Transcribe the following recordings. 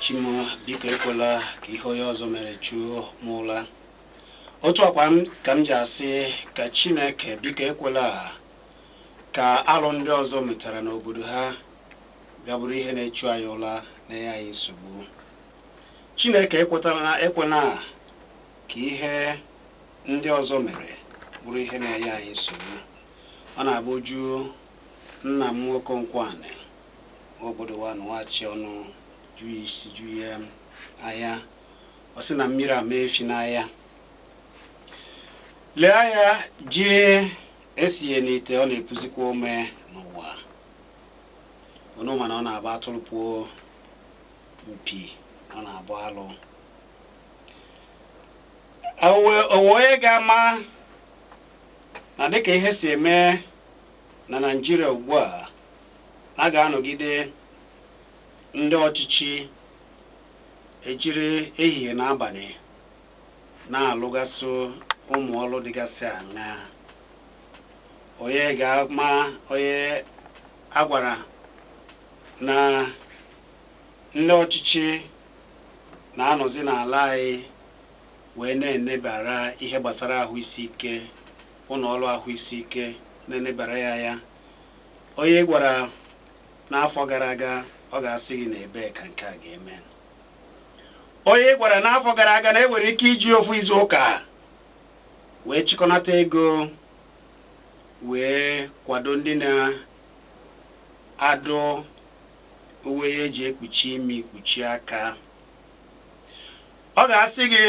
Chi m, biko ekwela ka ihe onye ọzọ mere chuo m ụla. Otu akwa m ka m ji asị ka Chineke biko ekwela ka alụ ndị ọzọ metara n'obodo ha bịa bụrụ ihe na-echu anyị ụla, na-enye anyị nsogbu. Chineke ekwetala ekwela ka ihe ndị ọzọ mere bụrụ ihe na-enye anyị nsogbu. Ọ na-abụ juo nna m nwoke Nkwanị obodo wanụwachi ọnụ ju ya isi ju ya anya, ọ sị na mmiri ama efi n'anya. Lee anya, ji esinye n'ite ọ na-epuzikwa ome n'ụwa unu, mana ọ na-agba atụrụpuo mpi, ọ na-abụ alụ. Owe onye ga-ama na dịka ihe si eme na Naịjirịa ugbu a, a ga-anọgide ndị ọchịchị ejiri ehihie na abalị na-alụgasị ụmụ ọlụ dịgasị aṅaa. Onye ga-ama onye a gwara na ndị ọchịchị na-anọzi n'ala anyị wee na-enebara ihe gbasara ahụ isi ike, ụlọ ọrụ ahụ isi ike na-enebara ya anya. Onye gwara n'afọ gara aga, ọ ga-asị gị na ebee ka nke a ga-eme. Onye gwara n'afọ gara aga na enwere ike iji ofu izu ụka wee chịkọnata ego wee kwado ndị na-adụ uwe eji ekpuchi imi, kpuchie aka, ọ ga-asị gị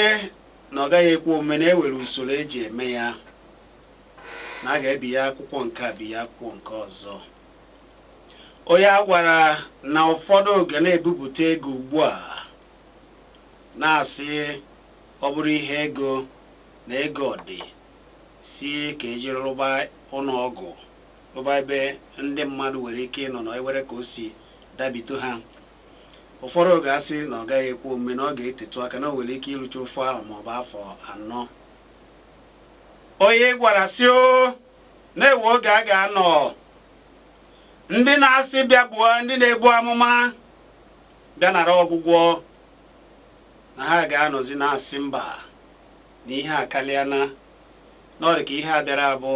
na ọ gaghị ekwe omume, na ewere usoro eji eme ya, na a ga-ebi ya akwụkwọ nke a, bi ya akwụkwọ nke ọzọ. Onye a gwara na ụfọdụ ga na-ebupụta ego ugbu a na-asị ọ bụrụ ihe ego na ego dị si ka ejiri rụba ụlọ ọgwụ, rụba ebe ndị mmadụ nwere ike ịnọ na ewere ka o si dabido ha, ụfọdụ ga-asị na ọ gaghị ekwe omume, na ọ ga-etetụ aka, na o nwere ike ịrụcha ofu ahụ maọbụ afọ 4. Onye gwara si o na-ewe oge a ga-anọ, ndị na-asị bịa gbuo ndị na-ebu amụma bịa nara ọgwụgwọ, na ha ga-anọzi na-asị mba, na ihe akarịana, na ọ dị ka ihe a bịara abụ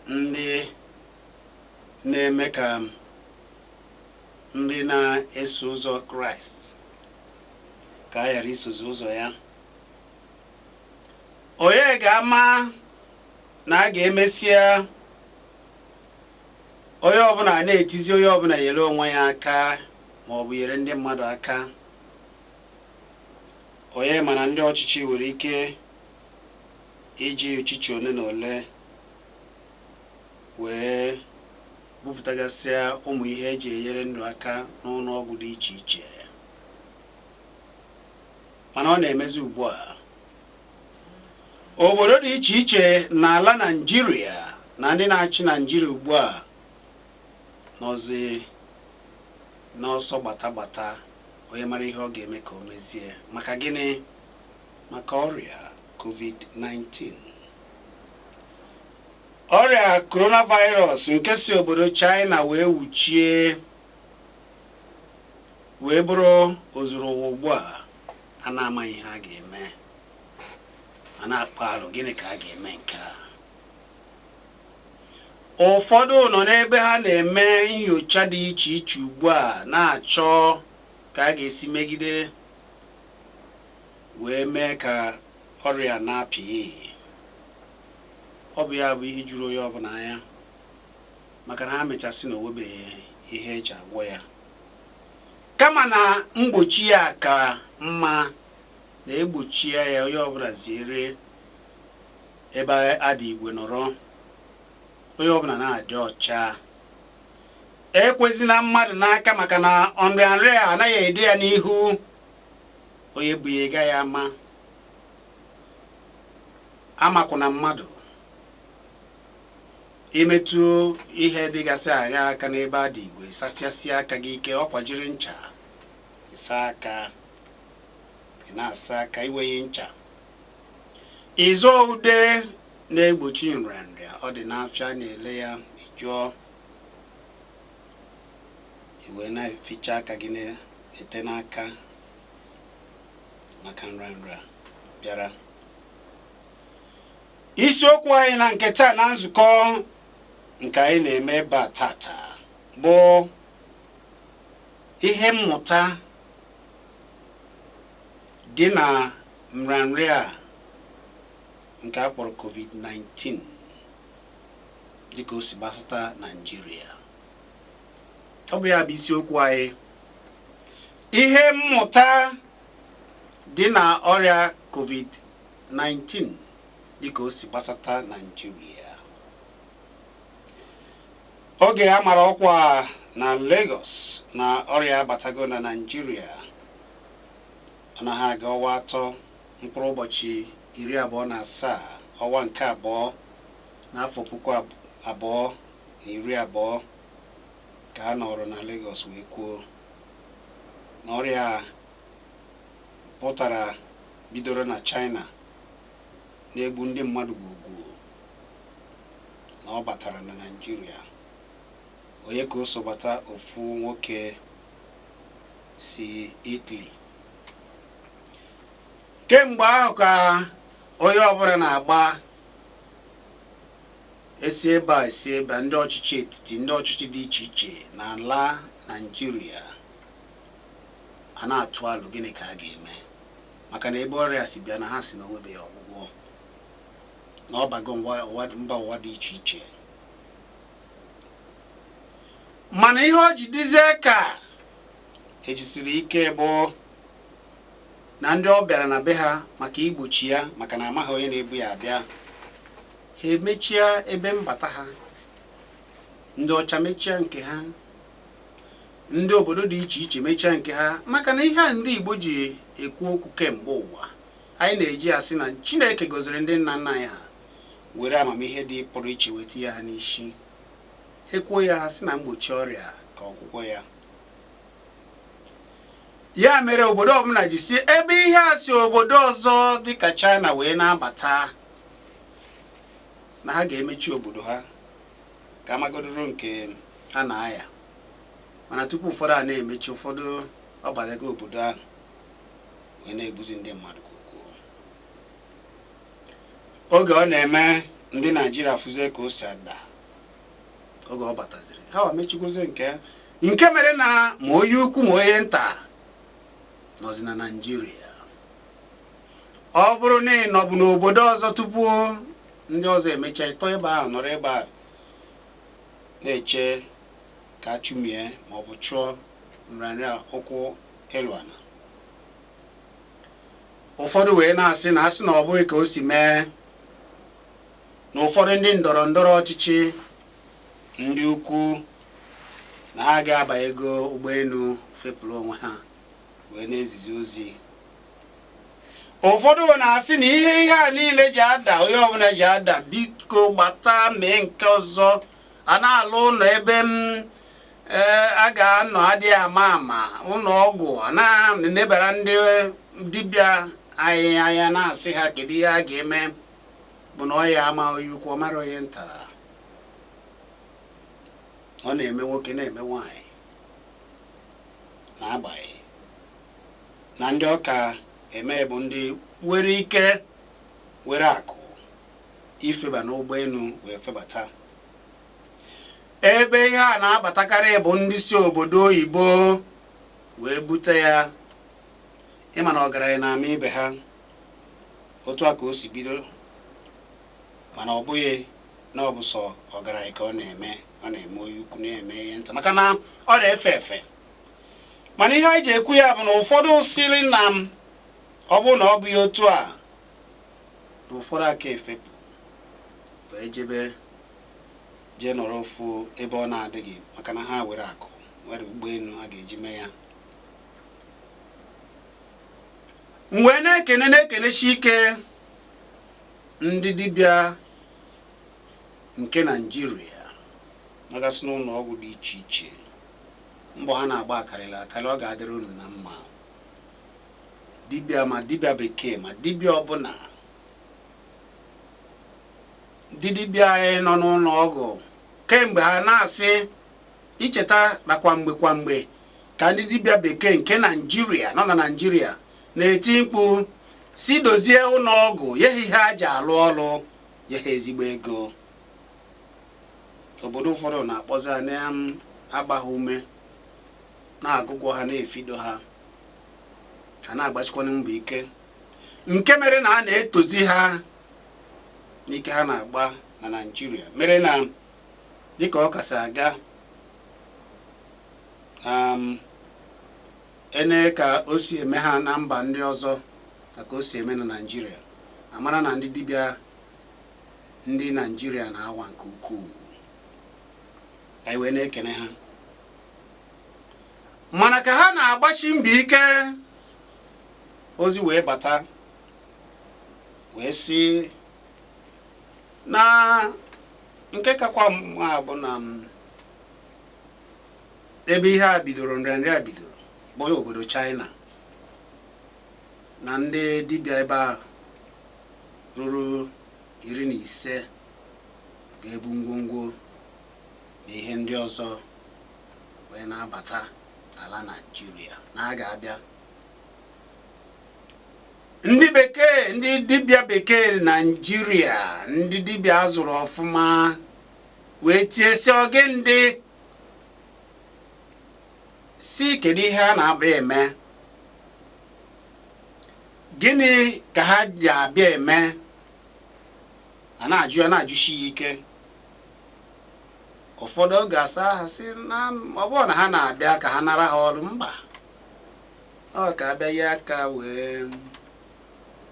ndị na-eme ka ndị na-eso ụzọ Kraịst ka a ghara isozi ụzọ ya. Onye ga-ama na a ga-emesịa onye ọbụla na-etizi onye ọbụla nyere onwe ya aka ma ọ bụ nyere ndị mmadụ aka. Onye mana ndị ọchịchị nwere ike iji ọchịchị ole na ole wee bupụtagasịa ụmụ ihe eji enyere ndụ aka n'ụlọ ọgwụ dị iche iche, mana ọ na-emezi ugbu a obodo dị iche iche n'ala Naịjirịa na ndị na-achị Naịjirịa ugbu a nọzi n'ọsọ gbata gbata, onye mara ihe ọ ga-eme ka o mezie. Maka gịnị? Maka ọrịa COVID-19, ọrịa coronavirus nke si obodo China wee wuchie wee bụrụ ozuru ụwa ugbu a. A na-amaghị ihe a ga-eme, a na-akpa alụ gịnị ka a ga-eme nke a. Ụfọdụ nọ n'ebe ha na-eme nyocha dị iche iche ugbu a, na-achọ ka a ga-esi megide wee mee ka ọrịa na-apị. Ọ bụ ya bụ ihe juru onye ọbụla anya, maka na ha mechasị na onwebeghị ihe eji agwọ ya, kama na mgbochi ya ka mma, na egbochie ya, onye ọbụla ziere ebe adị igwe nọrọ, onye ọbụla na-adị ọcha, ekwezina mmadụ n'aka, maka na nrịanrịa anaghị ede ya n'ihu. Onye bụ ya gaghị ama amakwana mmadụ imetụ ihe dịgasị anya aka n'ebe adị igwe. Sasịasịa aka gị ike, ọ kwajiri ncha ịsa aka, ị na-asa aka iweghị ncha, ịzụọ ude na-egbochi nrịanrịa. Ọ dị n'afịa na-ele ya, ịjụọ iwe na-eficha aka gị. Ete n'aka maka nrịanrịa bịara. Isiokwu anyị na nke taa na nzukọ nke anyị na-eme ebe a tata bụ ihe mmụta dị na nrịanrịa a nke a kpọrọ COVID-19 dịka o si gbasata Naịjirịa. Ọ bụ ya bụ isiokwu anyị, ihe mmụta dị na ọrịa COVID-19 dịka o si gbasata Naịjirịa. Oge a mara ọkwa na Lagos na ọrịa abatago na Naịjirịa, ọ naghị aga ọnwa 3, mkpụrụ ụbọchị 27, ọnwa nke abụọ n'afọ 2020, ka a nọrọ na Lagos wee kwuo na ọrịa pụtara bidoro na China na-egbu ndị mmadụ gwogwo, na ọ batara na Naịjirịa. Onye ka o so bata? Ofu nwoke si Italy. Kemgbe ahụ ka onye ọbụla na-agba esi ebe a esi ebe a, ndị ọchịchị etiti, ndị ọchịchị dị iche iche n'ala Naịjirịa a na-atụ alo gịnị ka a ga-eme, maka na ebe ọrịa si bịa na ha si na onwebeghị ọgwụgwọ, na ọ bago mba ụwa dị iche iche. Mana ihe o ji dịzie ka ejisiri ike bụ na ndị ọ bịara na be ha maka igbochi ya, maka na amaghị onye na-ebu ya abịa, ha emechie ebe mbata ha, ndị ọcha mechie nke ha, ndị obodo dị iche iche mechie nke ha, maka na ihe a ndị Igbo ji ekwu okwu kemgbe ụwa, anyị na-eji asị na Chineke gọziri ndị nna nna anyị ha were amamihe dị pụrụ iche wee tinye ha n'isi. Ekwuo ya, ha sị na mgbochi ọrịa ka ọgwụgwọ ya. Ya mere obodo ọbụla ji si ebe ihe a si obodo ọzọ dịka China wee na-abata, na ha ga-emechi obodo ha ka amagodoro nke a na-aya. Mana tupu ụfọdụ a na-emechi, ụfọdụ ọ batago obodo ahụ wee na-egbuzi ndị mmadụ kwukwuo. Oge ọ na-eme, ndị Naijiria fụzie ka o si ada. Oge ọ bataziri, ha wa mechikwozie nke ya, nke mere na ma onye ukwu ma onye nta nọzi na Naijiria. Ọ bụrụ na ị nọbụ n'obodo ọzọ tupu ndị ọzọ emecha, ịtọ ebe ahụ, nọrọ ebe ahụ na-eche ka a chụmie ma ọ bụ chụọ nrịanrịa ụkwụ elu ala. Ụfọdụ wee na-asị na asị na ọ bụghị ka o si mee na ụfọdụ ndị ndọrọ ndọrọ ọchịchị ndị ukwu na ha ga-aba ego ụgbọelu fepụrụ onwe ha wee na-ezizi ozi. Ụfọdụ na-asị na ihe ihe a niile ji ada, onye ọbụla ji ada, biko gbata mee nke ọzọ, a na-alụ ụlọ ebe m a ga-anọ adịghị ama ama, ụlọ ọgwụ, a na-enebara ndị dibịa anyị anya, na-asị ha kedu ihe a ga-eme, bụ na ọ ya ama onye ukwu, ọ mara onye nta, ọ na-eme nwoke na-eme nwaanyị, na-agbaghị na ndị ọka eme bụ ndị nwere ike were akụ ifeba n'ụgbọelu wee febata. Ebe ihe a na-abatakarị bụ ndị si obodo oyibo wee bute ya. Ịma na ọgaranya na-ama ibe ha, otu a ka o si bido. Mana ọ bụghị na ọ bụ sọ ọgaranya ka ọ na-eme, ọ na-eme onye ukwu, na-eme ihe nta, maka na ọ na-efe efe. Mana ihe anyị ji ekwu ya bụ na ụfọdụ siri na ọ bụrụ na ọ bụghị otu a, na ụfọdụ aka efepụ wee jebe jee nọrọ ofu ebe ọ na-adịghị, maka na ha were akụ were ụgbọelu a ga-eji mee ya. M wee na-ekene na-ekenesi ike ndị dibịa nke Naịjirịa nọgasị n'ụlọ ọgwụ dị iche iche. Mbọ ha na-agba akarịla akarị. Ọ ga-adịrị unu na mma. Dibịa, ma dibịa bekee ma dibịa ọbụla, ndị dibịa anyị nọ n'ụlọ ọgwụ kemgbe ha na-asị icheta na kwa mgbe kwa mgbe Ka ndị dibịa bekee nke Naijiria nọ na Naijiria na-eti mkpu si dozie ụlọ ọgwụ, nye ha ihe ha ji alụ ọrụ, nye ha ezigbo ego. Obodo ụfọdụ na-akpọzi ha na-agba ha ume, na-agụgwọ ha, na-efido ha, ha na-agbachikwana mbọ ike, nke mere na a na-etozi ha n'ike ha na-agba na Naijiria, mere na dịka ọ kasị aga ene ka o si eme ha na mba ndị ọzọ na ka o si eme na Naijiria, amara na ndị dibịa ndị Naijiria na-awa nke ukwuu. Anyị wee na-ekene ha, mana ka ha na-agbachi mbọ ike, ozi wee bata wee sị na nke kakwa mma bụ na ebe ihe a bidoro, nrịanrịa a bidoro bụ obodo China, na ndị dibịa ebe a ruru 15 ga-ebu ngwongwo na ihe ndị ọzọ wee na-abata ala Naijiria, na ha ga-abịa. Ndị bekee, ndị dibịa bekee Naijiria, ndị dibịa azụrụ ọfụma, wee tie sị oge ndị si kedu ihe a na-abịa eme, gịnị ka ha ji abịa eme? A na-ajụ ya, na-ajụsi ya ike. Ụfọdụ oge asa ha sị na ọ bụrụ na ha na-abịa ka ha nara ha ọrụ, mba, ọ ka abịa ya aka wee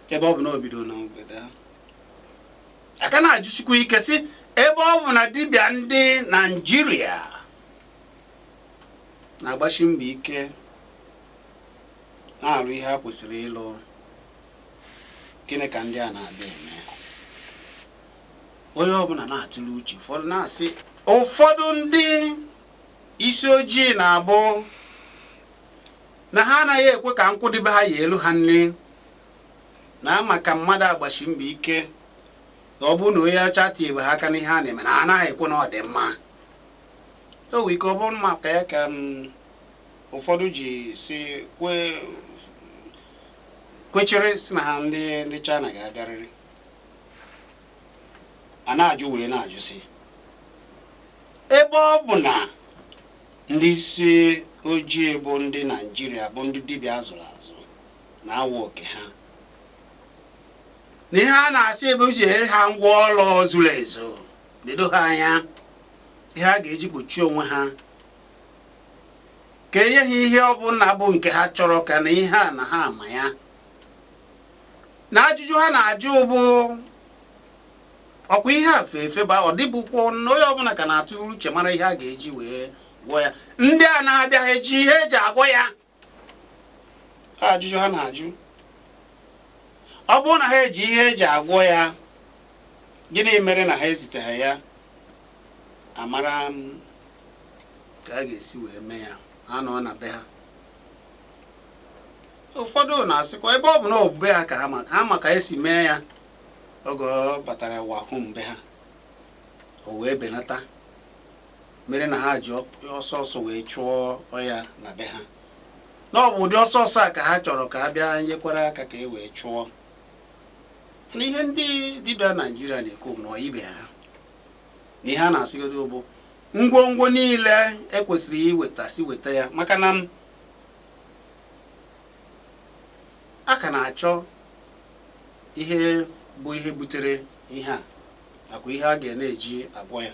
ebe ọ bụ na o bido n'obodo ha. Aka na-ajụsikwa ike sị ebe ọ bụ na dibịa ndị Naijiria na-agbasi mbọ ike na-alụ ihe ha kwesịrị ịlụ, gịnị ka ndị a na-abịa eme? Onye ọbụla na-atụle uche. Ụfọdụ na-asị, ụfọdụ ndị isi ojii na-abụ na ha anaghị ekwe ka nkwụdebe ha yi elu ha nri, na maka mmadụ agbachi mbọ ike, na ọ bụrụ na onye ọcha tinyebe ha aka n'ihe a na-eme, na ha anaghị ekwe na ọ dị mma. O nwere ike ọ bụrụ maka ya ka ụfọdụ ji si kwechere si na ha ndị China ga-abịarịrị. A na-ajụ wee na-ajụ si ebe ọ bụ na ndị isi ojii bụ ndị Naijiria, bụ ndị dibịa azụrụ azụ, na-awa oke ha na ihe a na-asị ebe ji ha ngwa ọrụ zuru ezu, ledo ha anya ihe a ga-eji kpuchie onwe ha, ka enye ha ihe ọbụla bụ nke ha chọrọ, ka na ihe a na ha ama ya. Na ajụjụ ha na-ajụ bụ ọkwa ihe a fe efe ba ọ dịbụkwa na onye ọbụla ka na-atụ uche mara ihe a ga-eji wee gwọọ ya. Ndị a na-abịa, ha eji ihe eji agwọ ya? Ajụjụ ha na-ajụ. Ọ bụrụ na ha eji ihe eji agwọ ya, gịnị mere na ha eziteghị ya, amara ka a ga-esi wee mee ya, ha nọ na be ha? Ụfọdụ na-asịkwa ebe ọ bụ na obube ha ka ha maka ha maka esi mee ya oge ọ batara wahum be ha, o wee benata, mere na ha ji ọsọ ọsọ wee chụọ ya na be ha, na ọ bụ ụdị ọsọ ọsọ a ka ha chọrọ ka a bịa nyekwara aka ka e wee chụọ. Mana ihe ndị dibịa Naijiria na-ekwu na ibe ha na ihe a na-asịgodo bụ ngwongwo niile ekwesịrị iweta, si weta ya, maka na a ka na-achọ ihe bụ ihe butere ihe a nakwa ihe a ga na-eji agwọ ya.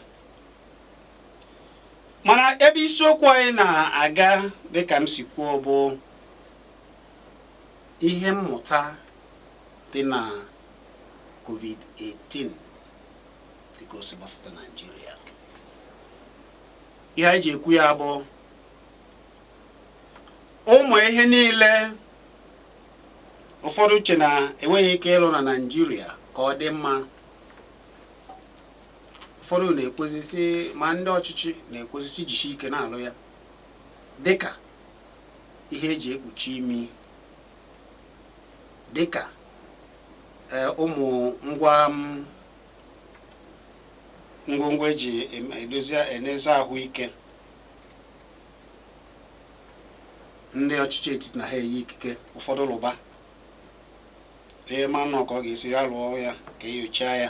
Mana ebe isiokwu anyị na-aga, dịka m si kwuo, bụ ihe mmụta dị na COVID-18 dịka o si gbasata Naijiria. Ihe anyị ji ekwu ya bụ ụmụ ihe niile ụfọdụ uche na enweghị ike ịlụ na Naijiria ka ọ dị mma. Ụfọdụ na-ekwezisi, ma ndị ọchịchị na-ekwezisi jisi ike na-alụ ya, dịka ihe eji ekpuchi imi, dịka ụmụ ngwa ngwongwo eji edozi enezi ahụike. Ndị ọchịchị etiti na ha enye ikike ụfọdụ lụba ihe ma nọ ka ọ ga-esi ya lụọ ya ka enyochaa ya,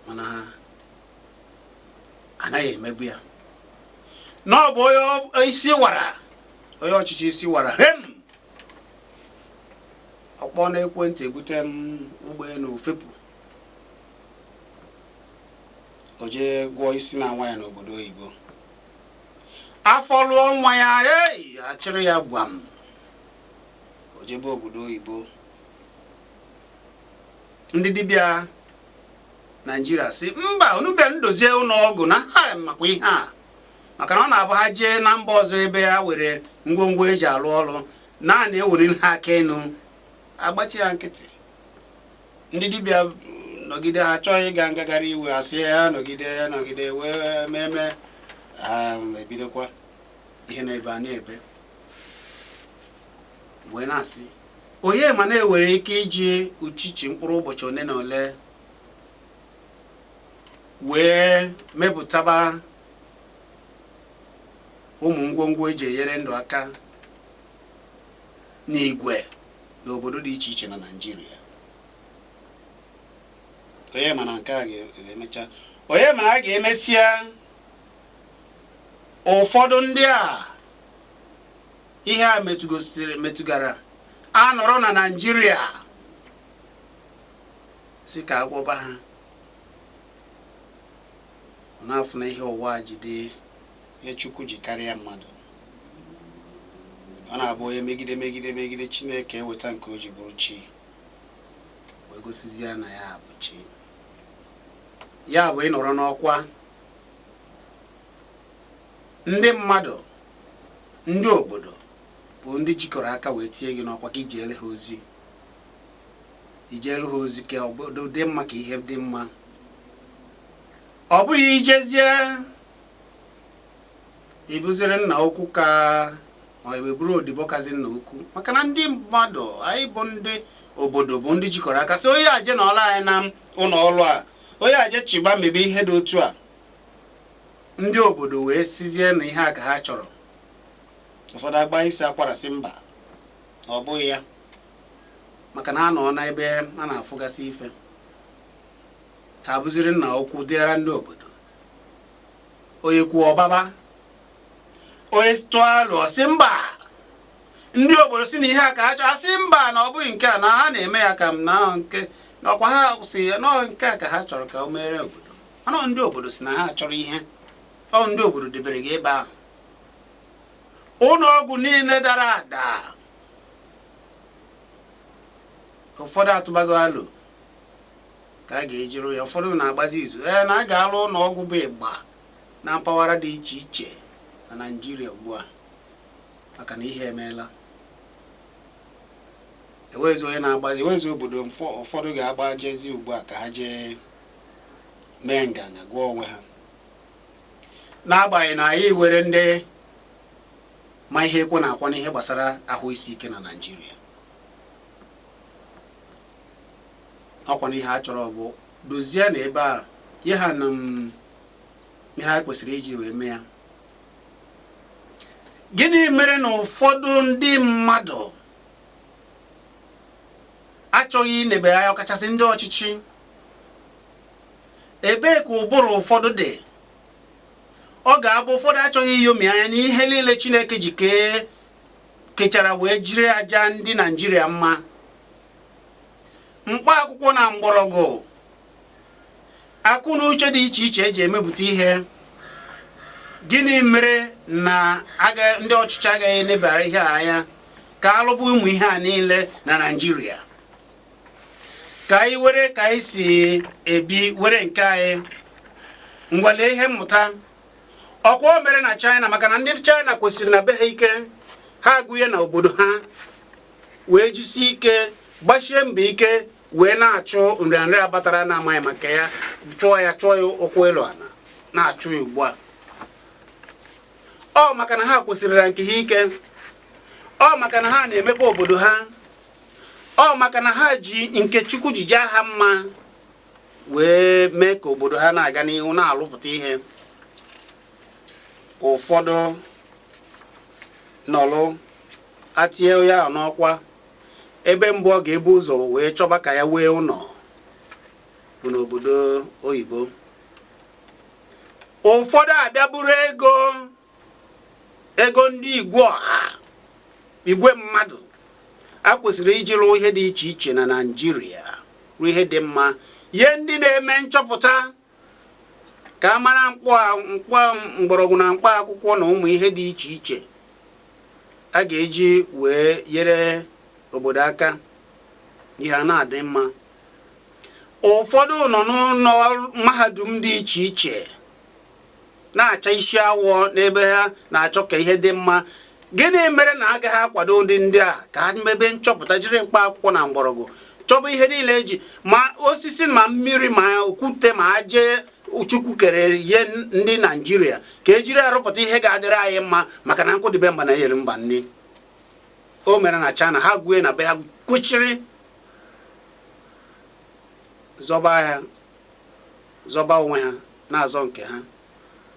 mana anaghị emebu ya na ọ bụ onye isi wara, onye ọchịchị isi wara hem ọkpọ n'ekwentị, ebute m ụgbọelu fepụ, o jee gwọọ isi na nwa ya n'obodo oyibo. Afọ lụọ nwa ya, ei, achịrị ya gwam, o jebe obodo oyibo. Ndị dibịa Naijiria si mba, unu bịa ndozie ụlọ ọgwụ na ha makwa ihe a, maka na ọ na-abụ ha jee na mba ọzọ ebe ha were ngwongwo eji arụ ọrụ naanị eweliri ha aka enu, agbachi ya nkịtị. Ndị dibịa nọgide, ha chọghị ịga ngagharị iwe, asị ya nọgide, ya nọgide wee meme ha ebidokwa ihe na-ebe a na-ebe wee na-asị onye ma na-ewere ike iji uchichi mkpụrụ ụbọchị ole na ole wee mepụtaba ụmụ ngwongwo eji enyere ndụ aka n'igwe n'obodo dị iche iche na Naịjirịa. Onye ma na nke a ga-emecha, onye ma na a ga-emesịa ụfọdụ ndị a ihe a metụgosiri metụgara anọrọ na Naịjirịa si ka agwọba ha. Ọ na-afụ na ihe ụwa ji dị ihe Chukwu ji karịa mmadụ. Ọ na-abụ onye megide megide megide Chineke eweta nke o ji bụrụ chi wee gosizie na ya bụ chi. Ya bụ ịnọrọ n'ọkwa, ndị mmadụ, ndị obodo bụ ndị jikọrọ aka wee tinye gị n'ọkwa ka ijeere ha ozi, ijeere ha ozi ka obodo dị mma, ka ihe dị mma. Ọ bụghị ijezie ibuziri nna okwu ka ma ọ bụrụ odibo kazi nna okwu, maka na ndị mmadụ anyị bụ ndị obodo bụ ndị jikọrọ aka sị onye aje na ọrụ anyị na ụlọ ọrụ a, onye aje chịba mebe ihe dị otu a. Ndị obodo wee sizie na ihe a ka ha chọrọ. Ụfọdụ agba isi akwara sị mba, na ọ bụghị ya, maka na ha nọ n'ebe a na-afụgasị ife, ha bụziri nna okwu dịara ndị obodo. Onye kwuo ọbaba, onye tụọ alụ ọsị mba, ndị obodo si na ihe a ka ha chọrọ, asị mba, na ọ bụghị nke a na ha na-eme ya, ka m na nke ọkwa ha si na nke a ka ha chọrọ ka o mere obodo. Mana ndị obodo si na ha chọrọ ihe ọ ndị obodo debere gị ebe ahụ. Ụlọ ọgwụ niile dara ada, ụfọdụ atụbago alụ ka a ga-ejirụ ya, ụfọdụ na-agbazi izu ee na a ga-alụ ụlọ ọgwụ bụ ịgba na mpaghara dị iche iche na Naịjirịa ugbu a, maka na ihe emeela. Ewezi onye na-agbazi, ewezi obodo ụfọdụ ga-agba jezi ugbu a ka ha jee mee nganga gụọ onwe ha, n'agbanyeghị na anyị were ndị ma ihe ekwe na-akwa n'ihe gbasara ahụ isi ike na Naịjirịa. Ọkwa na ihe a chọrọ bụ dozie na ebe a ihe ha na ihe ha kwesịrị iji wee mee ya. Gịnị mere na ụfọdụ ndị mmadụ achọghị inebe anya, ọkachasị ndị ọchịchị? Ebee ka ụbụrụ ụfọdụ dị? Ọ ga-abụ ụfọdụ achọghị iyomi anya n'ihe niile Chineke ji kee kechara wee jiri aja ndị Naịjirịa mma, mkpa akwụkwọ na mgbọrọgwụ, akụ na uche dị iche iche eji emepụta ihe. Gịnị mere na ndị ọchịchị agaghị enebara ihe a anya ka alụbụ ụmụ ihe a niile na Naịjirịa, ka anyị were ka anyị si ebi were nke anyị ngwale ihe mmụta? Ọkwa o mere na China, maka na ndị China kwesịrị na be ha ike ha agụnye na obodo ha wee jisie ike gbasie mbọ ike wee na-achụ nrịanrịa batara na-amaghị maka ya, chụọ ya, chụọ ya ụkwụ elu ala na-achụ ya ugbu a. Ọ maka na ha kwesịrị na nke ha ike, ọ maka na ha na-emepe obodo ha, ọ maka na ha ji nke Chukwu ji jaa ha mma wee mee ka obodo ha na-aga n'ihu na-alụpụta ihe. Ụfọdụ Nọlụ atinye ya n'ọkwa, ebe mbụ ọ ga-ebu ụzọ wee chọba ka ya wee ụlọ bụ n'obodo oyibo. Ụfọdụ abịa buru ego, ego ndị igwe ọha, igwe mmadụ a kwesịrị iji rụọ ihe dị iche iche na Naịjirịa, rụọ ihe dị mma, nye ndị na-eme nchọpụta ka a mara mkpọ mgbọrọgwụ na mkpa akwụkwọ na ụmụ ihe dị iche iche a ga-eji wee nyere obodo aka ihe a na-adị mma. Ụfọdụ nọ n'ụlọ mahadum dị iche iche na-acha isi awọ n'ebe ha na-achọ ka ihe dị mma. Gịnị mere na agaghị akwado ụdị ndị a ka ha mebe nchọpụta, jiri mkpa akwụkwọ na mgbọrọgwụ chọba ihe niile eji ma osisi ma mmiri ma okwute ma aja Chukwu kere ihe ndị Naijiria ka ejiri arụpụta ihe ga-adịrị anyị mma? Maka na nkụ dịbe mba na enyere mba nri. O mere na China, ha gwue na be ha kwechiri zọba ya, zọba onwe ha na-azọ nke ha,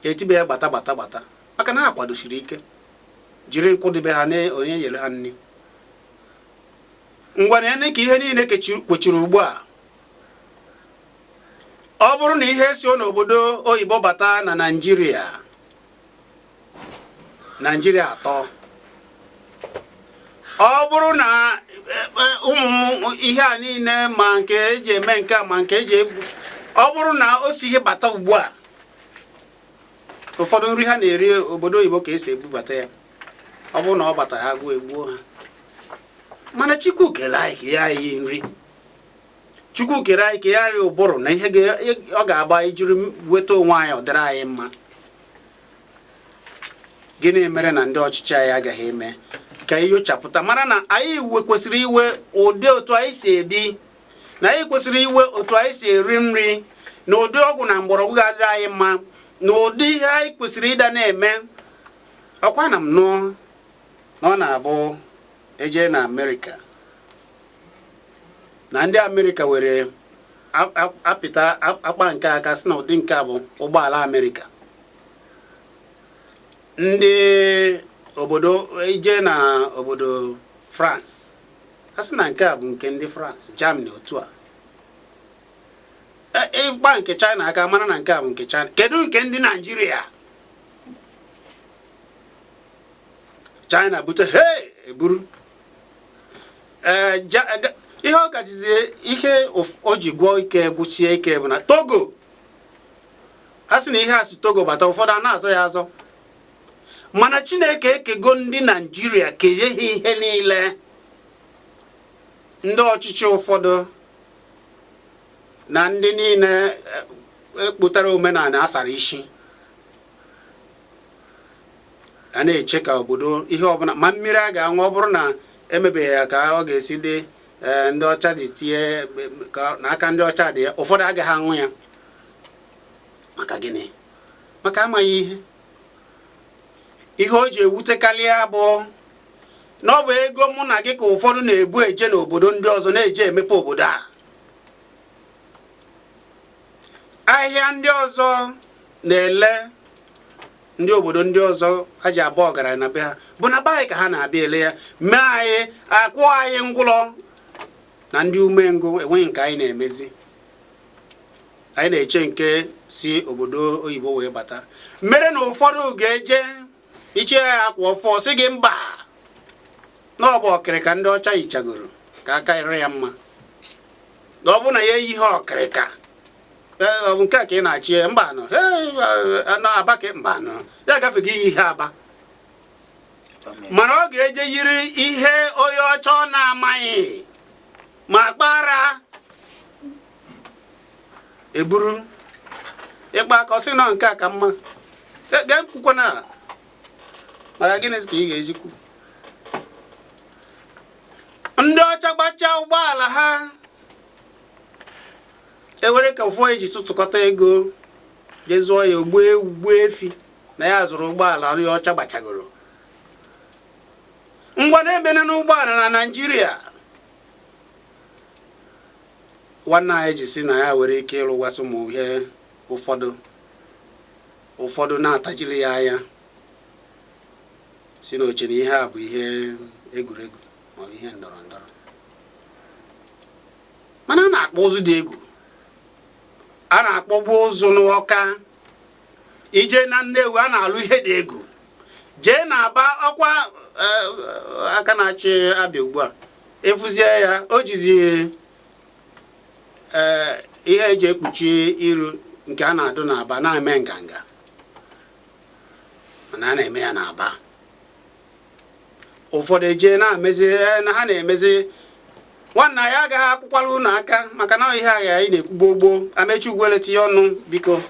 etibe ya gbata gbata gbata, maka na ha kwadosiri ike jiri nkụ dịbe ha na onye nyere ha nri. Ngwa, na ka ihe niile kwechiri ugbu a, ọ bụrụ na ihe si n'obodo oyibo bata na Naijiria, Naijiria atọ, ọ bụrụ na ụmụ ihe a niile, ma nke eji eme nke a ma nke eji egbu, ọ bụrụ na o si ihe bata ugbu a, ụfọdụ nri ha na-eri obodo oyibo ka esi ebubata ya. Ọ bụrụ na ọ bata, ha gụọ egbuo ha. Mana Chukwu kere anyị ka ya anyị nri, Chukwu kere anyị ka ya anyị ụbụrụ na ihe ọ ga-agba ijiri weta onwe anyị, ọ dịrị anyị mma. Gịnị mere na ndị ọchịchị anyị agaghị eme ka nyochapụta mara na anyị kwesịrị iwe ụdị otu anyị si ebi, na anyị kwesịrị iwe otu anyị si eri nri, na ụdị ọgwụ na mgbọrọgwụ ga-adịrị anyị mma, na ụdị ihe anyị kwesịrị ịda na-eme? Ọkwa na m nụ na ọ na-abụ eje na Amerịka, na ndị Amerịka were apịta akpa nke aka sị na ụdị nke a bụ ụgbọala Amerịka. Ndị obodo ije na obodo France, a sị na nke a bụ nke ndị France, Germany otu a. Ịgba nke China aka, mara na nke a bụ nke China. Kedu nke ndị Naijiria? China bute he eburu. Ee, ihe ọ kachizie, ihe o ji gwụọ ike, gwụchie ike, bụ na Togo. A sị na ihe a si Togo bata, ụfọdụ a na-azọ ya azọ. Mana Chineke ekego ndị Naijiria, kenye ha ihe niile. Ndị ọchịchị ụfọdụ na ndị niile ekpụtara omenala asara isi a na-eche ka obodo ihe ọbụla ma mmiri a ga-aṅụ, ọ bụrụ na emebeghị ya ka ọ ga-esi dị ndị ọcha ji tinye n'aka ndị ọcha dị ya, ụfọdụ agaghị aṅụ ya. Maka gịnị? Maka amaghị ihe. Ihe o ji ewutekarị ya bụ na ọ bụ ego mụ na gị ka ụfọdụ na-ebu eje n'obodo ndị ọzọ na-eje emepe obodo a. Ahịa ndị ọzọ na-ele, ndị obodo ndị ọzọ ha ji abụ ọgaranya na be ha bụ na be anyị ka ha na-abịa ele ya, mee anyị akwụ anyị ngwụlọ na ndị umengwụ. Enweghị nke anyị na-emezi, anyị na-eche nke si obodo oyibo wee bata, mere na ụfọdụ ga-eje iche ya akwa ọfọ, sị gị mba, na ọ bụ ọkịrịka ndị ọcha yichagoro ka aka ere ya mma, na ọ bụ na ya eyighị ọkịrịka. Ọ bụ nke a ka ị na-achị ya? Mba nọ na Aba ka mba nọ ya gafego iyi ihe Aba, mana ọ ga-eje yiri ihe onye ọcha ọ na-amaghị ma kpara eburu ịkpa aka, ọ sị nọ nke a ka mma. Ga-ekwukwa na maka gịnị ka ị ga-ejikwu ndị ọcha gbachaa ụgbọala ha, ewere ka ụfọdụ eji tụtụkọta ego jee zụọ ya, ogbuo ewu, gbuo efi, na ya zụrụ ụgbọala onye ọcha gbachagoro. Ngwa, na-emene n'ụgbọala na Naịjirịa, nwanne anyị ji si na ya nwere ike ịrụwasị ụmụ ihe ụfọdụ, ụfọdụ na-atajiri ya anya. si na oche na ihe a bụ ihe egwuregwu maọbụ ihe ndọrọ ndọrọ, mana a na-akpọ ụzụ dị egwu, a na-akpọgbu ụzụ n'Ọka, ije na Nnewi a na-alụ ihe dị egwu, jee na Aba ọkwa aka na-achị Abịa ugbu a efuzie ya o jizi ihe eji ekpuchi iru nke a na-adụ n'Aba na-eme nganga, mana a na-eme ya n'Aba. Ụfọdụ ejee na-emezi na ha na-emezi nwanna ya agaghị akwụkwala unu aka maka na ihe a anyị na-ekwu gboo gboo. Amechi Ugwuele, tinye ọnụ biko,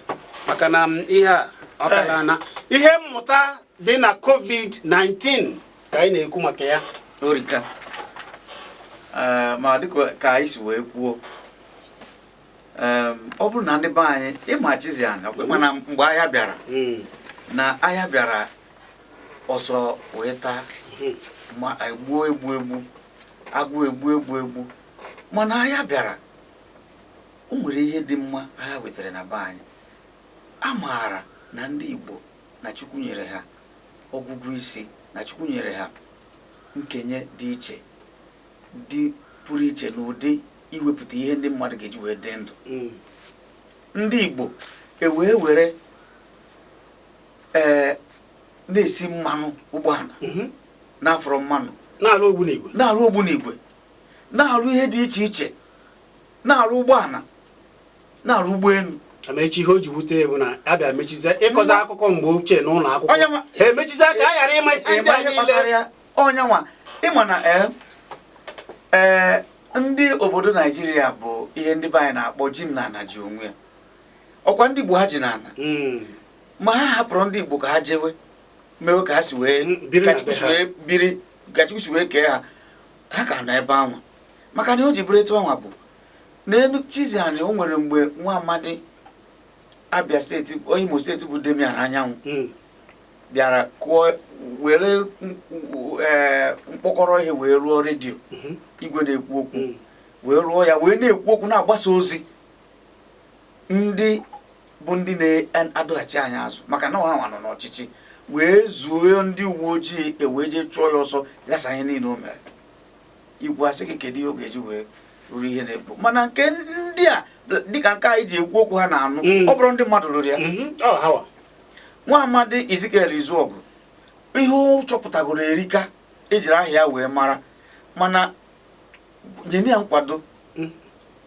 maka na ihe a ọ kala na ihe mmụta dị na COVID-19 ka anyị na-ekwu maka ya. Orika. Ma dịka ka anyị si wee kwuo, ọ bụrụ na ndị be anyị ịma chizi ana mana mgbe agha bịara na agha bịara ọsọ wee taa ma egbuo egbu egbu, agụụ egbu egbu egbu, mana agha bịara o nwere ihe dị mma agha wetara na be anyị. A maara na ndị Igbo na Chukwu nyere ha ọgụgụ isi, na Chukwu nyere ha nkenye dị iche dị pụrụ iche n'ụdị iwepụta ihe ndị mmadụ ga-eji wee dị ndụ. Ndị Igbo ewee were na-esi mmanụ ụgbọala, na-afọrọ mmanụ, na-alụ ogbunigwe, na-arụ ogbunigwe, na-arụ ihe dị iche iche, na-arụ ụgbọala, na-arụ ụgbọelu. Amechi, ihe o ji wute bụ na abịa mechizie ịkọzi akụkọ mgbe ochie n'ụlọ akwụkwọ, ha emechizie ka a ghara ịma ihe ndị a niile. Onye nwa ịma na ee ndị obodo Naijiria bụ ihe ndị be anyị na-akpọ ji m na ana ji onwe ya. Ọkwa ndị Igbo ha ji n'ana, ma ha hapụrụ ndị Igbo ka ha jewe mewe ka ha si wee biri, ka Chukwu si wee kee ha, ha ka nọ ebe anwa. Maka na o ji bụrụ etu anwa bụ n'elu Chiziani, o nwere mgbe nwa amadi Abia Steeti, Imo Steeti bụ Damian Anyanwụ bịara kụọ were mkpọkọrọ ihe wee rụọ redio, igwe na-ekwu okwu, wee rụọ ya wee na-ekwu okwu, na-agbasa ozi. Ndị bụ ndị na-adọghachi anyị azụ maka na ọha nwa nọ n'ọchịchị wee zuo ndị uwe ojii ewee jee chụọ ya ọsọ, gasa ihe niile o mere. Igwe asị gị kedu ihe ọ ga-eji wee rụrụ ihe na-ekwu, mana nke ndị a dịka nke anyị ji ekwu okwu ha na-anụ, ọ bụrụ ndị mmadụ rụrụ ya. Nwa amadi Ezekiel Izuọgụ, ihe ọ chọpụtagoro erika, ejiri aha ya wee mara, mana nye ya nkwado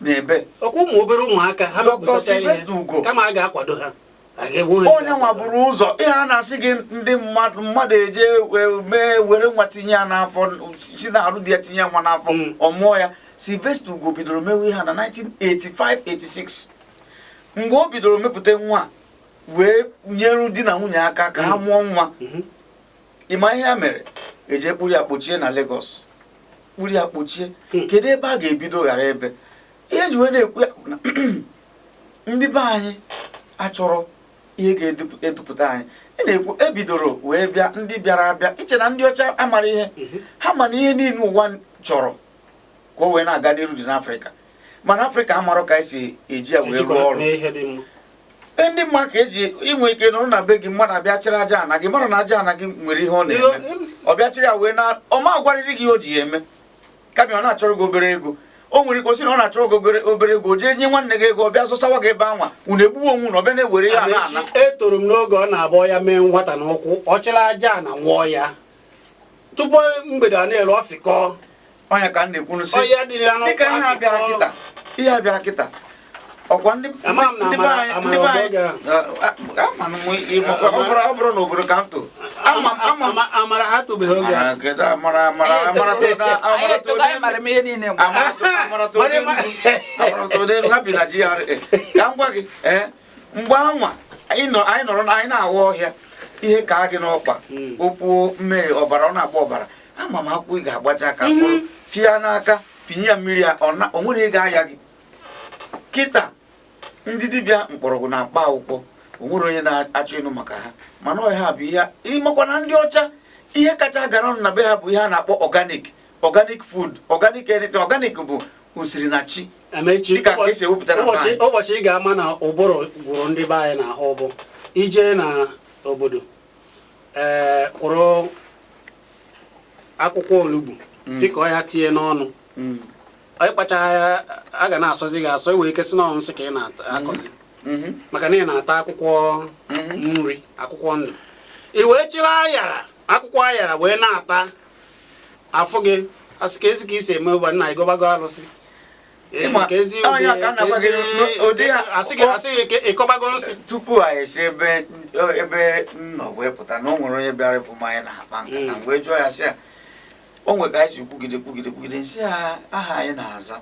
n'ebe ọkwa ụmụ obere ụmụaka ha Dr. Sylvester Ugo kama a ga-akwado ha. Onye nwa bụrụ ụzọ ihe a na-asị gị ndị mmadụ mmadụ eje mee were nwa tinye ya n'afọ, si na-arụ di ya tinye nwa n'afọ, ọ mụọ ya. Sylvester Ugo bidoro mewe ihe na 1985 86, mgbe o bidoro mepụta nwa wee nyere di na nwunye aka ka ha mụọ nwa. Ịma ihe ya mere eje kpụrụ ya kpochie na Lagos, kpụrụ ya kpochie. Kedu ebe a ga-ebido ghara ebe ihe ji wee na-ekwu ya? Ndị be anyị achọrọ ihe ga-edupụta anyị. Ị na-ekwu ebidoro wee bịa, ndị bịara abịa iche na ndị ọcha amara ihe ha, ma na ihe niile ụwa chọrọ ka o wee na-aga n'iru dị n'Afrịka, mana Afrịka amarọ ka esi eji ya wee rụọ ọrụ. Ndị mma ka eji inwe ike nọrọ na be gị, mmadụ abịa chịrị aja ana gị, mara na aja ana gị nwere ihe ọ na-eme, ọ bịa chịrị ya wee na ọma agwarịrị gị o ji ya eme, kabịa ọ na-achọrọ gị obere ego. O nwere ike osi na ọ na-achọrọ gị obere ego, jee nye nwanne gị ego, ọ bịa zụsawa gị ebe anwa, unu egbuwe onwe unu, ọ bịa na-ewere ya na-ana. Etoro m n'oge ọ na-abụ ya mee nwata n'ụkwụ, ọ chịrị aja na nwụọ ya tupu mgbede a na-ere ọfịkọ. Ọnya ka m na-ekwu sị dịka ihe a bịara kịta, ihe a bịara kịta, ọkwa ndị be anyị ọ bụrụ na obodo ka m too amara ha tobeghị oge. Amara todelu ha bi na GRA. Ka m gwa gị, ee, mgbe anwa anyị nọrọ na anyị na-awa ọhịa, ihe ka gị n'ọkpa okwu mmehie ọbara, ọ na-agba ọbara, ama m akwụ ị ga-agbaji aka mkpụrụ fịa n'aka, pinye ya mmiri ya, o nwere ị ga-aya gị. Kịta ndị dibịa mkpọrọgwụ na mkpa akwụkwọ, o nwere onye na-achọ ịnụ maka ha, mana ọ ha bụ ihe ịmakwa na ndị ọcha ihe kacha gara ọnụ na be ha bụ ihe a na-akpọ organic, organic food, organic anything. Organic bụ osiri na chi dịka ka esi ewepụta na ụbọchị ị ga-ama na ụbụrụ gwụrụ ndị be anyị na ahụ bụ ije na obodo ee kwụrụ Akwụkwọ onugbu fịkọọ ya tinye n'ọnụ, ịkpacha ya, a ga na-asọzi gị asọ, iwee ike sị na ọ nsị ka ị na-akọzi, maka na ị na-ata akwụkwọ nri, akwụkwọ ndụ. I wee chịrị ayara, akwụkwọ ayara, wee na-ata, afụ gị asị ka ezi ka isi eme ụba nna ịgọbago alụsị. Ee, Ịma, ka ezi onye ụdị ka a na-agwa gị asị gị, asị gị ka ịkọbago nsị. Tupu anyị esi ebe m nọ wee pụta, na o nwere onye bịara ịfụ m, anyị na-akpa nkata, m wee jụọ ya sị ya, o nwere ka anyị si kwugide kwugide kwugide, nsị ya, aha anyị na-aza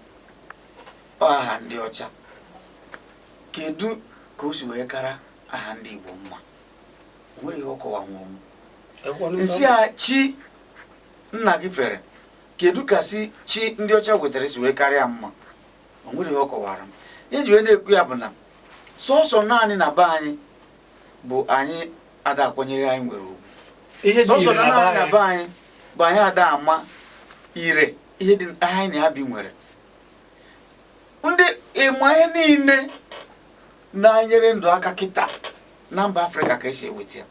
ọ aha ndị ọcha, kedu ka o si wee kara aha ndị Igbo mma? O nwere ihe ọ kọwanwuru m. Nsị ya, chi nna gị fere, kedu ka si chi ndị ọcha wetara si wee karịa mma? O nwere ihe ọ kọwara m. Ihe ji wee na-ekwu ya bụ na sọsọ naanị na be anyị bụ anyị ada akwanyere anyị nwere ugwu. Ihe ji Sọsọ ire na na be naanị na anyị. Be anyị bụ anyị ada ama ire ihe dị anyị na ya bi nwere ndị ịma ihe niile na-enyere ndụ aka kịta na mba Afrịka ka esi eweta ya.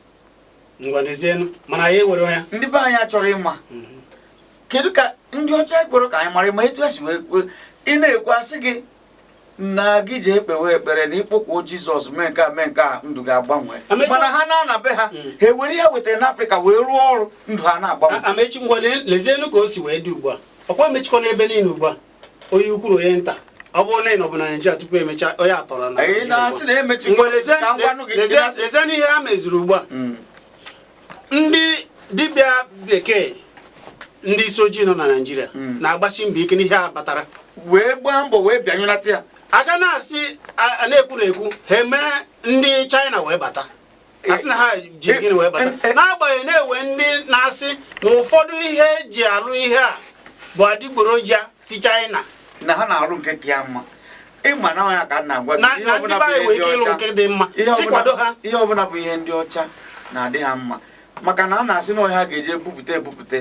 Ngwa, n'ezienụ, mana ya ewere ya. Ndị be anyị achọrọ ịma kedu ka ndị ọcha ekwere ka anyị mara ma etu esi wee ị na-ekwu, asị gị na gị jee kpewe ekpere na ịkpọkwuo Jizọs, mee nke a, mee nke a, ndụ ga-agbanwe. Mana ha na-ana be ha, ha ewere ihe wetara n'Afrịka wee rụọ ọrụ, ndụ ha na-agbanwe. Amechi, ngwa, lezienụ ka o si wee dị ugbu a. Ọkwa emechikọ n'ebe niile ugbu a, onye ukwu na onye nta. Ọ bụrụ na ị nọbụ na Naịjirịa tupu emechaa, onye atọrọ na Ị Naịjirịa na-asị ugbu a. na emechi Ngwa, lezie ka m gwanụ gị, ị lezie n'ihe ha mezuru ugbu a. Ndị dibịa bekee, ndị isi ojii nọ na Naịjirịa na-agbasi mbọ ike n'ihe a kpatara wee gbaa mbọ wee bịanyụnata ya. Aga na-asị a na-ekwu na-ekwu, ha eme ndị China wee bata, asị na ha ji gịnị wee bata, n'agbanyeghị na-ewe ndị na-asị na ụfọdụ ihe eji alụ ihe a bụ adịgboroja si China. Na ha na-arụ nke ka ya mma. Ịma na ọnya ka m na-agwa gị, na ihe na ọbụla ndị bụ be anyị ihe nwere ndị ike ịlụ ọcha. nke dị mma, Ihe si ọbụla kwado ha. Ihe ọbụla bụ ihe ndị ọcha na-adị ha mma, maka na a na-asị na ọhịa ga-eje ebupụta ebupụta.